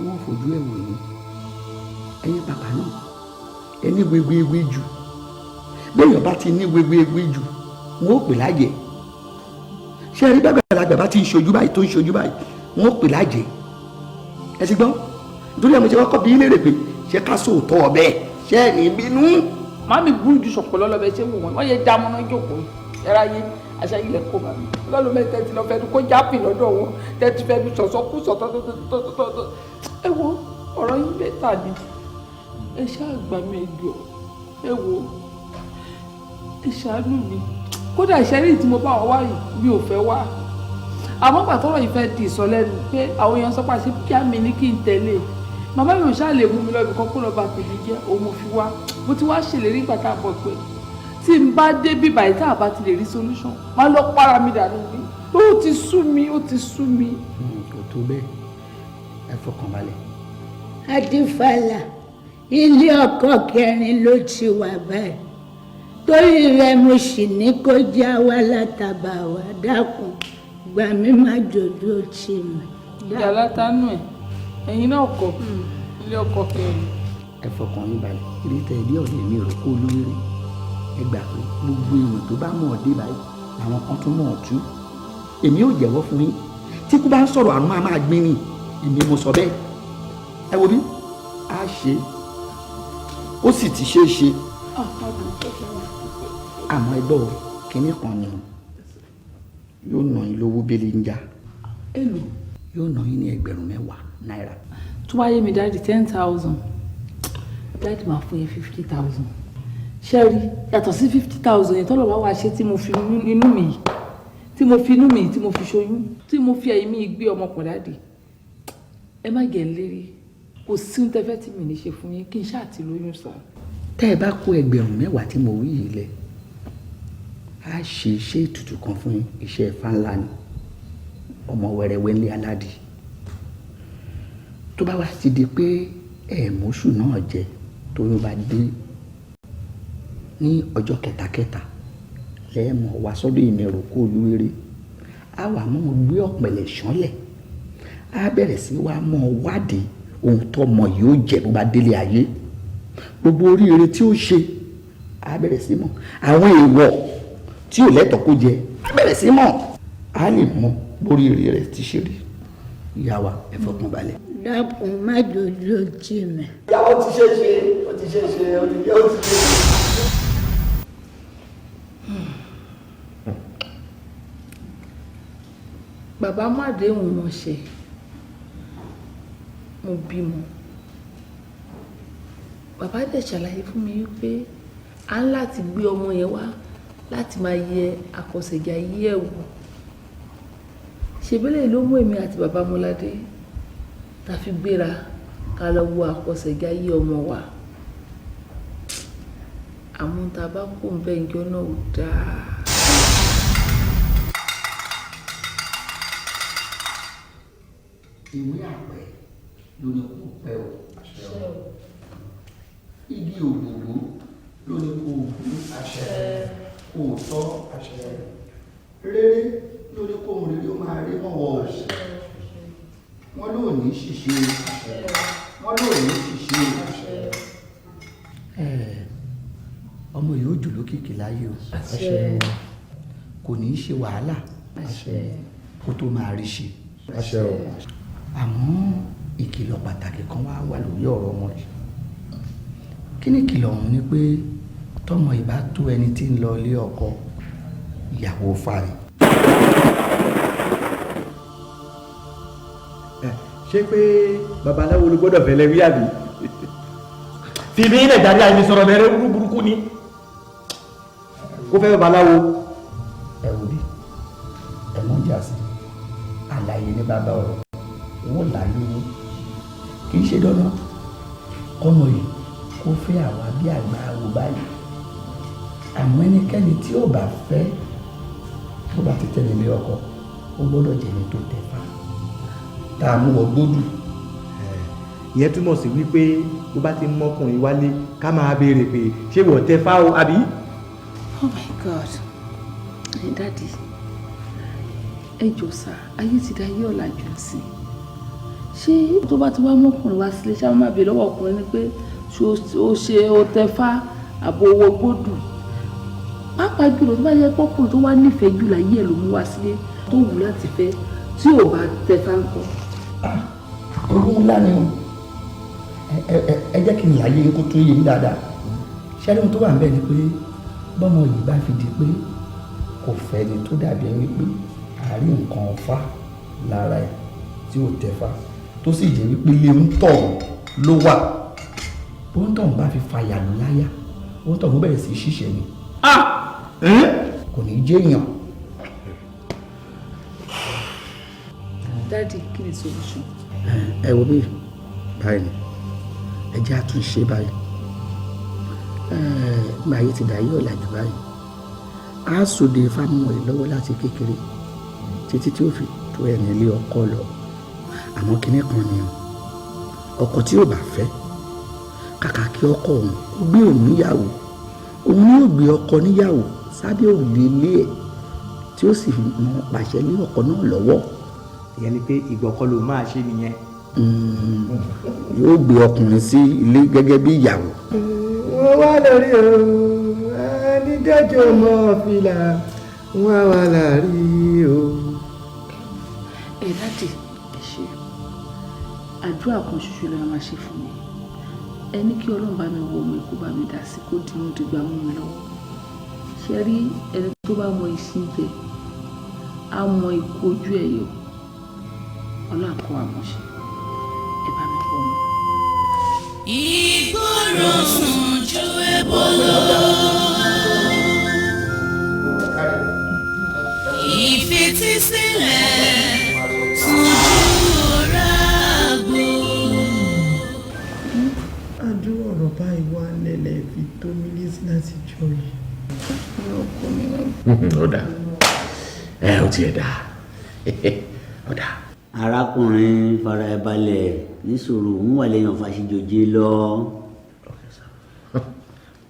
Wọ́n fojú ẹ̀ wò yín, ẹ̀yin bàbá náà, ẹ ní wéwéwé jù. Béèyàn bá ti ní wéwéwé jù, wọn ò pè lájẹ. Ṣé ẹ rí bàgbàlagbà bá ti ń ṣojú báyìí tó ń ṣojú báyìí, wọn ò pè lájẹ. Ẹ ti gbọ́, nítorí ẹ̀ mo ṣe kọ́kọ́ bí léèrè pé ṣé ká sóòótọ́ ọbẹ̀, ṣé ẹ̀ ní bínú. Màmí burú ju ṣọ̀pọ̀ lọ́lọ́bẹ̀ ṣé wò wọ́n, wọ́n yẹ dámọ́ná jókòó ẹ̀rá yé àṣà ilẹ̀ kó bàmí. Lọ́lọ́ mẹ́ tẹ́tí lọ fẹ́nu kó jápì lọ́dọ̀ wọn, tẹ́tí fẹ́nu sọ̀sọ́ kú sọ̀tọ̀tọ̀tọ̀tọ̀tọ̀. Ẹ wo ọ̀rọ̀ yín bẹ́tà ni, ẹ ṣáà gbà mí ẹjọ́, ẹ wo ẹ ṣàánú mi. Kódà ìṣẹ́rí tí mo bá wọn wá yìí mi ò fẹ́ wá. Àmọ́ pàtọ́rọ̀ yìí fẹ́ di ìsọlẹ́nu pé àwọn èèyàn sọ pé àṣẹ kí á mi ní kí n tẹ̀lé. Màmá mi ò ṣáà lè mú mi lọ ibìkan kó lọ bá tèmi jẹ́, òun mo fi wá. Mo ti wá ṣèlérí ìgbà tá a bọ̀ pé tí n bá dé bíbá yìí tá a bá ti lè rí solution, má lọ para mi dànù mi. Ó ti sú mi, ó ti sú mi. Kò tó bẹ́ẹ̀, ẹ fọkàn balẹ̀. Adífálà, ilé ọkọ kẹrin ló ti wà báyìí. Torí rẹ̀ mo sì ní kó já wá látàbà wá, dákun gbà mí má jòjú ó tì mí. Ìjà látánú ẹ̀, ẹ̀yin náà kọ̀ ilé ọkọ kẹrin. Ẹ fọkàn yín balẹ̀, ilé tẹ ilé ọ̀dẹ̀ mi rò kó olúwere. Ẹ gbà pé gbogbo ìwọ̀n tó bá mọ̀ ọ́ dé báyìí làwọn kan tún mọ̀ ọ́ tú. Èmi ò jẹ́wọ́ fún yín, tí kú bá ń sọ̀rọ̀ àrùn máa máa gbin ni, èmi mo sọ bẹ́ẹ̀. Ẹ wo bí a ṣe, ó sì ti ṣeé ṣe. Àmọ́ ẹ gbọ́ kínní kan ni yóò ná yín lówó bẹ́lẹ̀ ń já. Èló? Yóò ná yín ní 10,000 náírà. Tó bá yé mi dáàdì 10,000, dáàdì máa fún yín 50,000. Ṣé rí, yàtọ̀ sí 50,000 yẹn tọ́lọ̀ wá wá ṣe tí mo fi inú mi yìí, tí mo fi inú mi yìí, tí mo fi ṣoyún, tí mo fi ẹ̀yìn mi gbé ọmọ pọ̀ dáàdì. Ẹ má gẹ̀ ń lérí, kò sí ohun tẹ́fẹ́ tí mi ní ṣe fún yín kí n ṣáà ti lóyún sàn. Tẹ́ ẹ bá kó 10,000 tí mo wí yìí lẹ̀, á ṣe iṣẹ́ ètùtù kan fún yín, iṣẹ́ ẹ̀fà ńlá ni, ọmọ wẹrẹwẹ ńlẹ̀ aládìí. Tó bá wá ti di pé ẹ̀ẹ́mọ́sù náà jẹ tóyún bá dé ní ọjọ́ kẹtàkẹtà lẹ́ẹ̀mọ̀ wá sọ́dọ̀ ìmẹ̀rù kó olúwere, á wà mọ́ ọ gbé ọ̀pẹ̀lẹ̀ ṣánlẹ̀, á bẹ̀rẹ̀ sí wá mọ́ ọ wádìí ohun tó mọ yìí ó jẹ bó bá délé ayé, gbogbo oríire tí ó ṣe á bẹ̀rẹ̀ sí mọ̀, àwọn èèwọ̀ tí ò lẹ́tọ̀ọ́ kó jẹ á bẹ̀rẹ̀ sí mọ̀, á lè mọ bóríire rẹ̀ ti ṣe rí. Ìyá wa ẹ fọkàn balẹ̀. Dákun má jòjú ó tì mí. Ìyàwó ti ṣe é ṣe, ó ti ṣe é ṣe, ó ti ṣe é ṣe. Bàbá má déhùn wọn ṣe, mo bímọ. Bàbá dẹ̀ ṣàlàyé fún mi wípé a ń láti gbé ọmọ yẹn wá láti máa yẹ àkọsẹ̀jayé ẹ̀ wò. Ṣèbílẹ̀ ló mú èmi àti bàbá Mọ́ládé ta fi gbéra ká lọ wo àkọsẹ̀jayé ọmọ wa. Àmọ́ tá a bá kó ń bẹ́ ìjọ náà ò dáa. Ìwé àpẹ ló ní kó pẹ́ o, igi ògbògbò ló ní kó gbó, kó tọ́, rere ló ní kó rere ó máa rí mọ́wọ́ o. Wọ́n ló ní ṣìṣe, wọ́n ló ní ṣìṣe. Ọmọ yìí ó jù lókìkí láyé o, kò ní í ṣe wàhálà kó tó máa rí ṣe. Àmọ́ ìkìlọ̀ pàtàkì kan wá wà lórí ọ̀rọ̀ ọmọ yìí. Kí ni ìkìlọ̀ ọ̀hún ni pé tọmọ ìbá tó ẹni tí ń lọ ilé ọkọ ìyàwó fari. Ṣé pé babaláwo ló gbọ́dọ̀ fẹ́ lẹ́wí àbí? Fìmí ilẹ̀ jáde àìní sọ̀rọ̀ bẹ̀rẹ̀ burúkú ni. Kó fẹ́ babaláwo. Ẹ wo bí ẹ mọ̀ jà sí àlàyé ní bàbá ọ̀rọ̀ wọ́n láyé yín, kì í ṣe dandan kọ́mọ yìí kó fẹ́ àwa bí àgbà wò báyìí. Àmọ́ ẹnikẹ́ni tí ó bá fẹ́ tó bá ti tẹ̀lé ilé ọkọ ó gbọ́dọ̀ jẹ́ ní tó tẹ̀fà tá a mú wọ gbódù. Ìyẹn túmọ̀ sí wípé bó bá ti ń mọ́kùnrin wálé ká máa béèrè pé ṣé wọ́n tẹ̀fà o àbí. Oh my God, hey, daddy, Ẹ jọ sá, ayé ti da ayé ọ̀làjú sí. Ṣé tó bá ti wá mọ́kùnrin wá sílé, ṣá máa bèèrè lọ́wọ́ ọkùnrin ni pé ṣé o ṣe o tẹfá àbò owó gbódù? Pàápàá jùlọ tó bá yẹ kọ́kùnrin tó wá nífẹ̀ẹ́ jù láyé ẹ̀ ló mú wá sílé tó wù láti fẹ́ tí ò bá tẹfá ń kọ́. Ewu ńlá ni o. Ẹ jẹ́ kí n láyé kó tún yé yín dáadáa. Ṣé ohun tó wà níbẹ̀ ni pé bọ́mọ yìí bá fi di pé kò fẹ́ ni tó dàbí ẹni pé àárín nǹkan ọ̀fà lára ẹ̀ tí ò tẹ̀fà, tó sì jẹ́ wípé ilé ń tọ̀ ló wà, bó ń tọ̀ ń bá fi fàyà ló láyà, ó ń tọ̀ ń bẹ̀rẹ̀ sí í ṣiṣẹ́ ni, kò ní í jẹ́ èèyàn. Daddy, kí ni solution? Ẹ wo bí báyìí ni ẹ jẹ́ àtúnṣe báyìí. Nígbà ayé ti dà yí ọ̀làjú báyìí, á sòde fáwọn ẹ̀ lọ́wọ́ láti kékeré títí tí ó fi tó ẹ̀rìn ilé ọkọ lọ. Àmọ́ kinní kan ni o, ọkọ tí ò bá fẹ́, kàkà kí ọkọ òun ó gbé òun níyàwó, òun yóò gbé ọkọ níyàwó sábẹ́ òrùlé ilé ẹ̀ tí ó sì mọ pàṣẹ lé ọkọ náà lọ́wọ́. Ìyẹn ni pé ìgbọ̀kọ́ ló máa ṣe nìyẹn. Yóò gbé ọkùnrin sí ilé gẹ́gẹ́ bí ìyàwó. Wọ́n wá lórí o, ẹni dẹ́jọ́ mọ́ fìlà, wọ́n wá láàrí o. Ẹ Daddy, ẹ ṣe àdúrà kan ṣoṣo lè máa ṣe fún mi. Ẹ ní kí Ọlọ́run bá mi wo ọmọ ikú bá mi dà sí kó dínú dìgbà mú mi lọ́wọ́. Ṣé rí ẹni tó bá mọ ìsìn jẹ, á mọ ikú ojú ẹ̀ yọ. Ọlọ́run kọ́ àmọ́ṣe. Ẹ bá mi wọ ọmọ. Ìgbọràn sàn ju ẹbọ lọ. Ìfetísílẹ̀ sàn ju ọ̀rá àgbò. Àdúrà ọ̀rọ̀ báyìí wà lẹ́lẹ̀ fi tó mi létí láti jọ yìí. Ó dáa, ẹ ó tiẹ̀ dáa, ó dáa. Arákùnrin, fara ẹ balẹ̀, níṣòro ń wà lẹ́yìn ọ̀fàṣìjòjé lọ.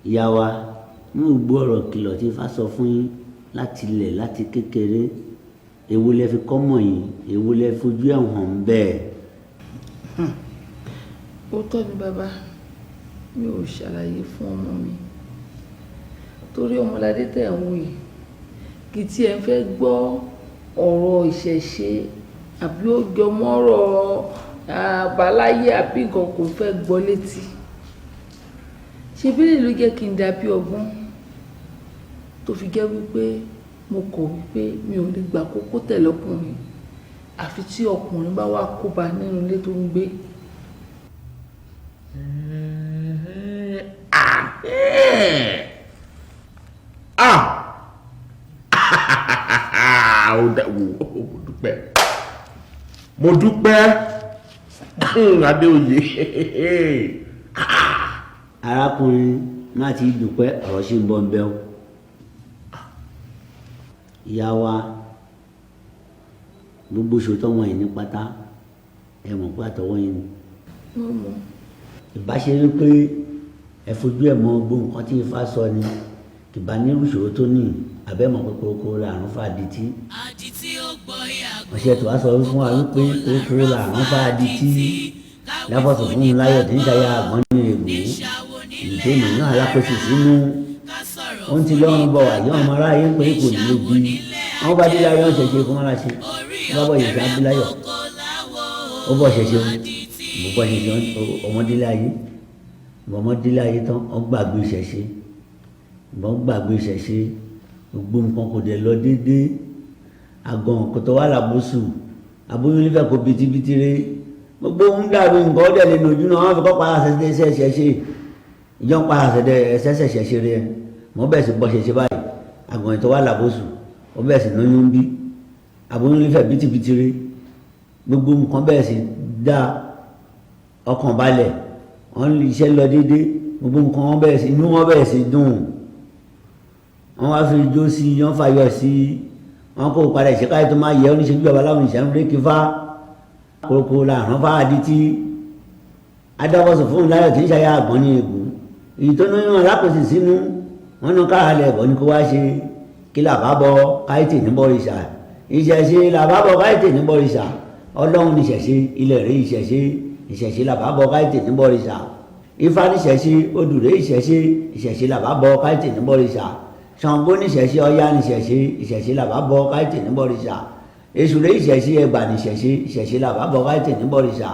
Ìyá wa, ń gbọ́ ọ̀rọ̀ kìlọ̀ tí Ifá sọ fún yín láti ilẹ̀ láti kékeré. Èwo lẹ fi kọ́mọ̀ yín, èwo lẹ fojú ẹ̀ hàn bẹ́ẹ̀. Ó tọ́ ni bàbá, mi ò ṣàlàyé fún ọmọ mi torí Ọmọládé tẹ̀ ń wò yìí kì í tiẹ̀ ń fẹ́ gbọ́ ọ̀rọ̀ ìṣẹ̀ṣe àbí ó jọmọ́rọ̀ àbáláyé àbí nǹkan, kò fẹ́ gbọ́ létí. Ṣe bí lè ló jẹ́ kí n dàbí ọgbọ́n tó fi jẹ́ wípé mo kọ̀ wípé mi ò lè gbà kókó tẹ̀lé ọkùnrin àfi tí ọkùnrin bá wá kóba nínú ilé tó ń gbé. Mo dúpẹ́ Adéoyè. Arákùnrin, má ti dúpẹ́, ọ̀rọ̀ ṣì ń bọ̀ ń bẹ́ o. Ìyá wa, gbogbo ṣòótọ́ wọn yìí ní pátá, ẹ mọ̀ pé àtọwọ́ yín ni. Ìbáṣe wípé ẹ fojú ẹ̀ mọ gbogbo nǹkan tí Ifá sọ ni, kìbá nírú ìṣòro tó ní abẹ́ mọ̀ pé kórókóró làrún fàdítí. Ọ̀sẹ̀ tó wá sọ fún wa wípé kórókóró làrún fàdítí. Láfọ̀sọ̀ fún mi láyọ̀ tí ń ṣayá àgbọ̀n ní ègbò. Ìṣe mìíràn alákòóso sínú. Ó ń ti lọ́rùn bọ̀ wáyé ọmọ aráyé ń pè é kò ní lóbi. Àwọn bá dé láyọ̀ ṣẹ̀ṣẹ̀ fún wọn láṣẹ. Wọ́n bá bọ̀ yẹ̀ṣẹ̀ abúláyọ̀. Ó bọ̀ ṣẹ̀ṣẹ̀ mo bọ̀ ṣẹ̀ṣẹ̀ ọmọdé láyé. Ọmọdé láyé tán, ó gbàgbé ṣẹ̀ṣẹ̀. Ìbọn gbàgbé ṣẹ̀ṣẹ̀. Gbogbo nǹkan kò dẹ̀ lọ déédéé. Àgàn kò tọ́ wà lábòsù. Aboyún nífẹ̀ẹ́ kò bitibiti rẹ̀. Gbogbo ń dàrú nǹkan ó dẹ̀ lè nà ojú náà. Wọ́n fi kọ́ para ṣẹ̀ṣẹ̀ ṣẹ̀ṣẹ̀. Ìjọ ń para ṣẹ̀ṣẹ̀ ṣẹ̀ṣẹ̀ rẹ̀. Mọ̀ bẹ́ẹ̀ sì bọ́ ṣẹ̀ṣẹ̀ báyìí. Àgàn ìtọ́ wà lábòsù. Ó bẹ́ẹ̀ sì lóyún ń bí. Aboyún nífẹ̀ẹ́ bitibiti rẹ̀. Gbogbo nǹkan bẹ́ẹ̀ sì dá ọkàn balẹ̀. Wọ́n iṣẹ́ lọ déédéé. Gbogbo nǹkan wọn bẹ́ẹ̀ sì inú wọn bẹ́ẹ̀ sì dùn. Wọ́n wá fi ijó sí i, wọ́n fàyọ̀ sí i. Wọ́n kó padà ìṣẹ́káyé tó máa yẹ oníṣẹ́jú babaláwo ìṣẹ́ ń rékì fá. Kórókóró làrán fá adití. Adáwọ̀sọ̀ fún láyọ̀ tí ń ṣayá àgbọ̀n ní ègún. Èyí tó ní wọn alákòóso sínú. Wọ́n ní káàlẹ̀ ẹ̀bọ̀ ní kó wá ṣe. Kí làbá bọ káyìtì níbọ̀ ìṣà. Ìṣẹ̀ṣe làbábọ̀ káyọ̀tì ní bọ̀rìṣà. Ọlọ́run ní ìṣẹ̀ṣe, ilẹ̀ rẹ̀ ìṣẹ̀ṣe. Ìṣẹ̀ṣe làbábọ̀ káyọ̀tì ní bọ̀rìṣà. Ifá ní ìṣẹ̀ṣe, odù rẹ̀ ìṣẹ̀ṣe. Ìṣẹ̀ṣe làbábọ̀ káyọ̀tì ní bọ̀rìṣà. Ṣàngó ní ìṣẹ̀ṣe, Ọya ní ìṣẹ̀ṣe. Ìṣẹ̀ṣe làbábọ̀ káyọ̀tì ní bọ̀rìṣà. Èṣù rẹ̀ ìṣẹ̀ṣe, Ẹ̀gbá ní ìṣẹ̀ṣe. Ìṣẹ̀ṣe làbábọ̀ káyọ̀tì ní bọ̀rìṣà.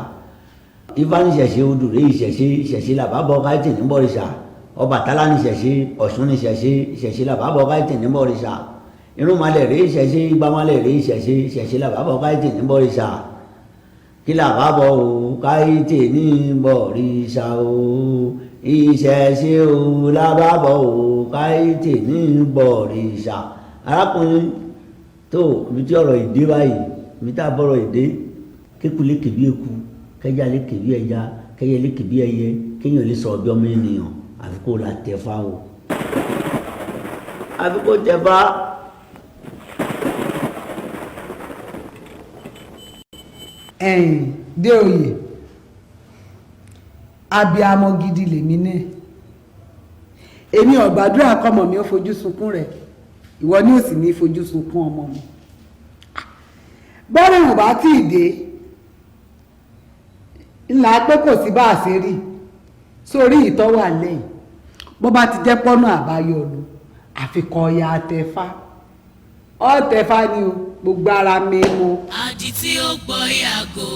Ifá ní ìṣẹ̀ṣe, odù rẹ̀ ìṣẹ̀ṣe. Ìṣẹ̀ṣe làbábọ̀ káyọ̀tì ní bọ̀rìṣà. Ọbàtálá ní ìṣẹ̀ṣe, Ọ̀ṣun ní ìṣẹ̀ṣe. Ìṣẹ̀ṣe làbábọ̀ káyọ̀tì ní bọ̀rìṣà. Irúnmalẹ̀ rẹ̀ ìṣẹ̀ṣe, igbamalẹ̀ rẹ̀ ìṣẹ̀ṣe. Ìṣẹ̀ṣe làbábọ̀ káyọ̀tì ní bọ̀rìṣà. Kí làbábọ̀ o káyọ̀tì ní bọ̀rìṣà o. Ìṣẹ̀ṣe o làbábọ̀ o káyọ̀tì ní bọ̀rìṣà. Arákùnrin tó ibi tí ọ̀rọ̀ ìdé báyìí, ibi tá a bọ̀rọ̀ ìdé, kéku lè kèbí eku, kẹja lè kèbí ẹja, kẹyẹ lè kèbí ẹyẹ, kéèyàn lè sọ̀rọ̀ bí ọmọ ènìyàn, àfi kó la tẹ̀fá o. Àfi kó tẹ̀fá. Ẹ̀yìn dé oyè, abiamọ gidi lèmi náà. Èmi ò gbàdúrà kọ́mọ mi ó fojú sunkún rẹ̀, ìwọ ni ó sì ní fojú sunkún ọmọ mi. Bọ́rọ̀ ò bá tí ì dé ńlá pé kò sí bá a ṣe rí sórí ìtọ́wà lẹ́yìn, bó bá ti jẹ́ pọ́nà àbáyọ nu, àfikọ́ ọ̀yà àtẹ̀fá ọ̀tẹ̀fá ni o, gbogbo ara mi mu. Àdìtí ó gbọ́ yàgò,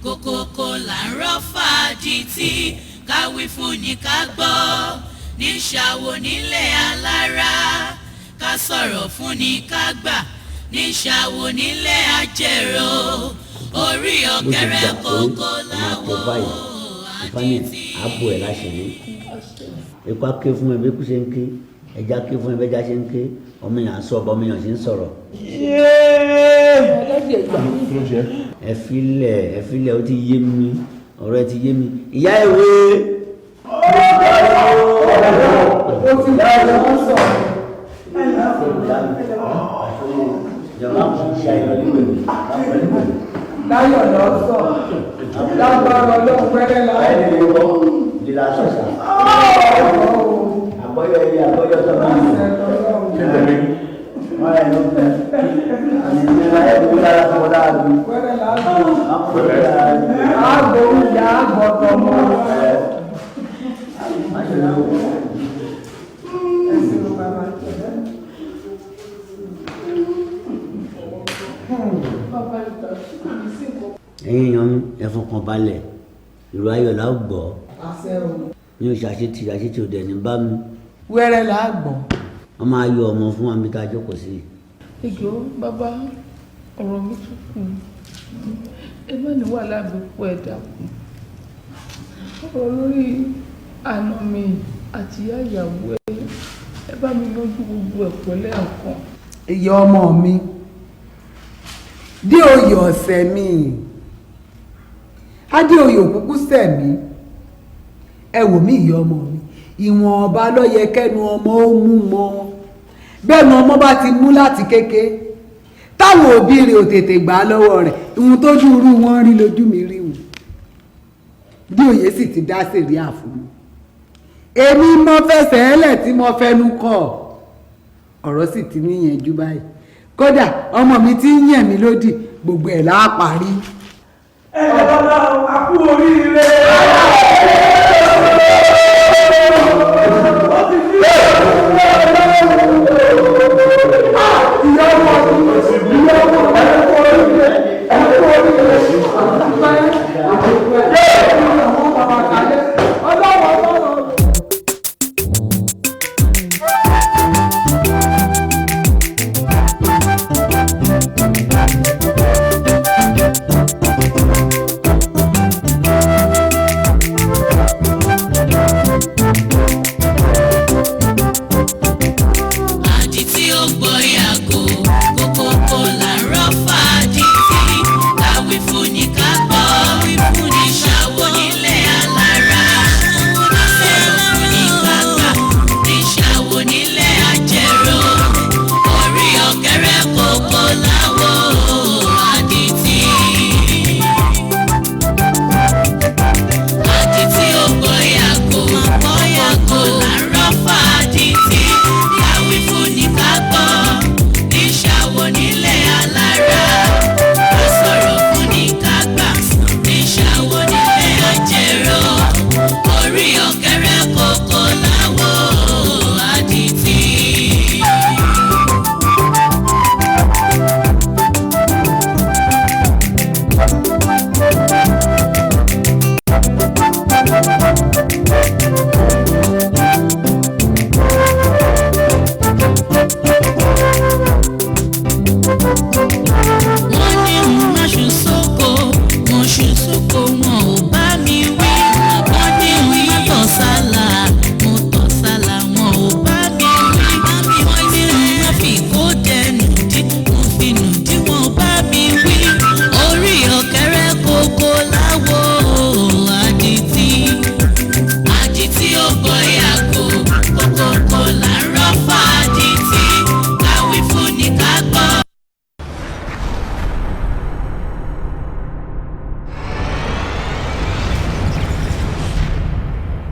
kókókó là ń rọ́ fàdìtí, káwí fún ni ká gbọ́, níṣàwò nílé alára, ká sọ̀rọ̀ fún ni ká gbà, níṣàwò nílé ajérò, orí ọ̀kẹ́rẹ́ kókó láwọ̀. Ifá ní ààbò ẹ̀ láṣìírí. Ikú á ké fún ẹ bí ikú ṣe ń ké, ẹja ké fún ẹ bí ẹja ṣe ń ké, ọmọ èèyàn sọ ọba, ọmọ èèyàn ṣe ń sọ̀rọ̀. Ẹ filẹ̀, ẹ filẹ̀, ó ti yé mi, ọ̀rọ̀ ẹ ti yé mi. Ìyá ìwé. Ó ti bá ọ sọ. Láyọ̀ lọ sọ, lágbára Ọlọ́run pẹ́rẹ́ láyọ̀. Àgbọ́yọ̀ ilé àgbọ́yọ̀ tó bá ń lò. Wọ́n yà ló fẹ́. Àmì ìlera ẹ̀ ló dára fún ọ dára bí. Àgbò ìyá àgbọ̀tọ̀ mọ́. Ẹ̀yin èèyàn mi, ẹ fọkàn balẹ̀, ìró ayọ̀ la ó gbọ́. Mi ò ṣàṣetì, ṣàṣetì ò dẹ̀ ní bá mi. Wẹ́rẹ́ là á gbọ́. Wọ́n máa yọ ọmọ fún wa níbi tá a jókòó sí. Ẹ jọ̀ọ́ bàbá, ọ̀rọ̀ mi tún kù. Ẹ má ní wàhálà mi pọ̀, ẹ dákun. Ọ̀rọ̀ lórí àna mi àti ìyá ìyàwó ẹ, ẹ bá mi lójú gbogbo ẹ̀ pẹ̀lẹ́ nǹkan. Ìyá ọmọ mi, dé oyè ọ̀sẹ̀ mi, Adéoyè òkúkú sẹ̀ mí. Ẹ wò mí ìyá ọmọ mi, ìwọ̀n ọba ló yẹ kẹ́nu ọmọ ó mú mọ́. Bẹ́ẹ̀ ni ọmọ bá ti mú láti kéke, táwọn òbí rẹ̀ ò tètè gbà á lọ́wọ́ rẹ̀, ìhun tójú irú wọn rí lójú mi rí wọn. Déoyè sì ti dá sẹ̀ríà fún mi. Èmi mo fẹsẹ̀ ẹlẹ̀ tí mo fẹnu kọ̀, ọ̀rọ̀ sì ti níyànjú báyìí. Kódà ọmọ mi ti ń yàn mí lódì, gbogbo ẹ̀ láà parí. Ẹ bàbá, a kú oríire.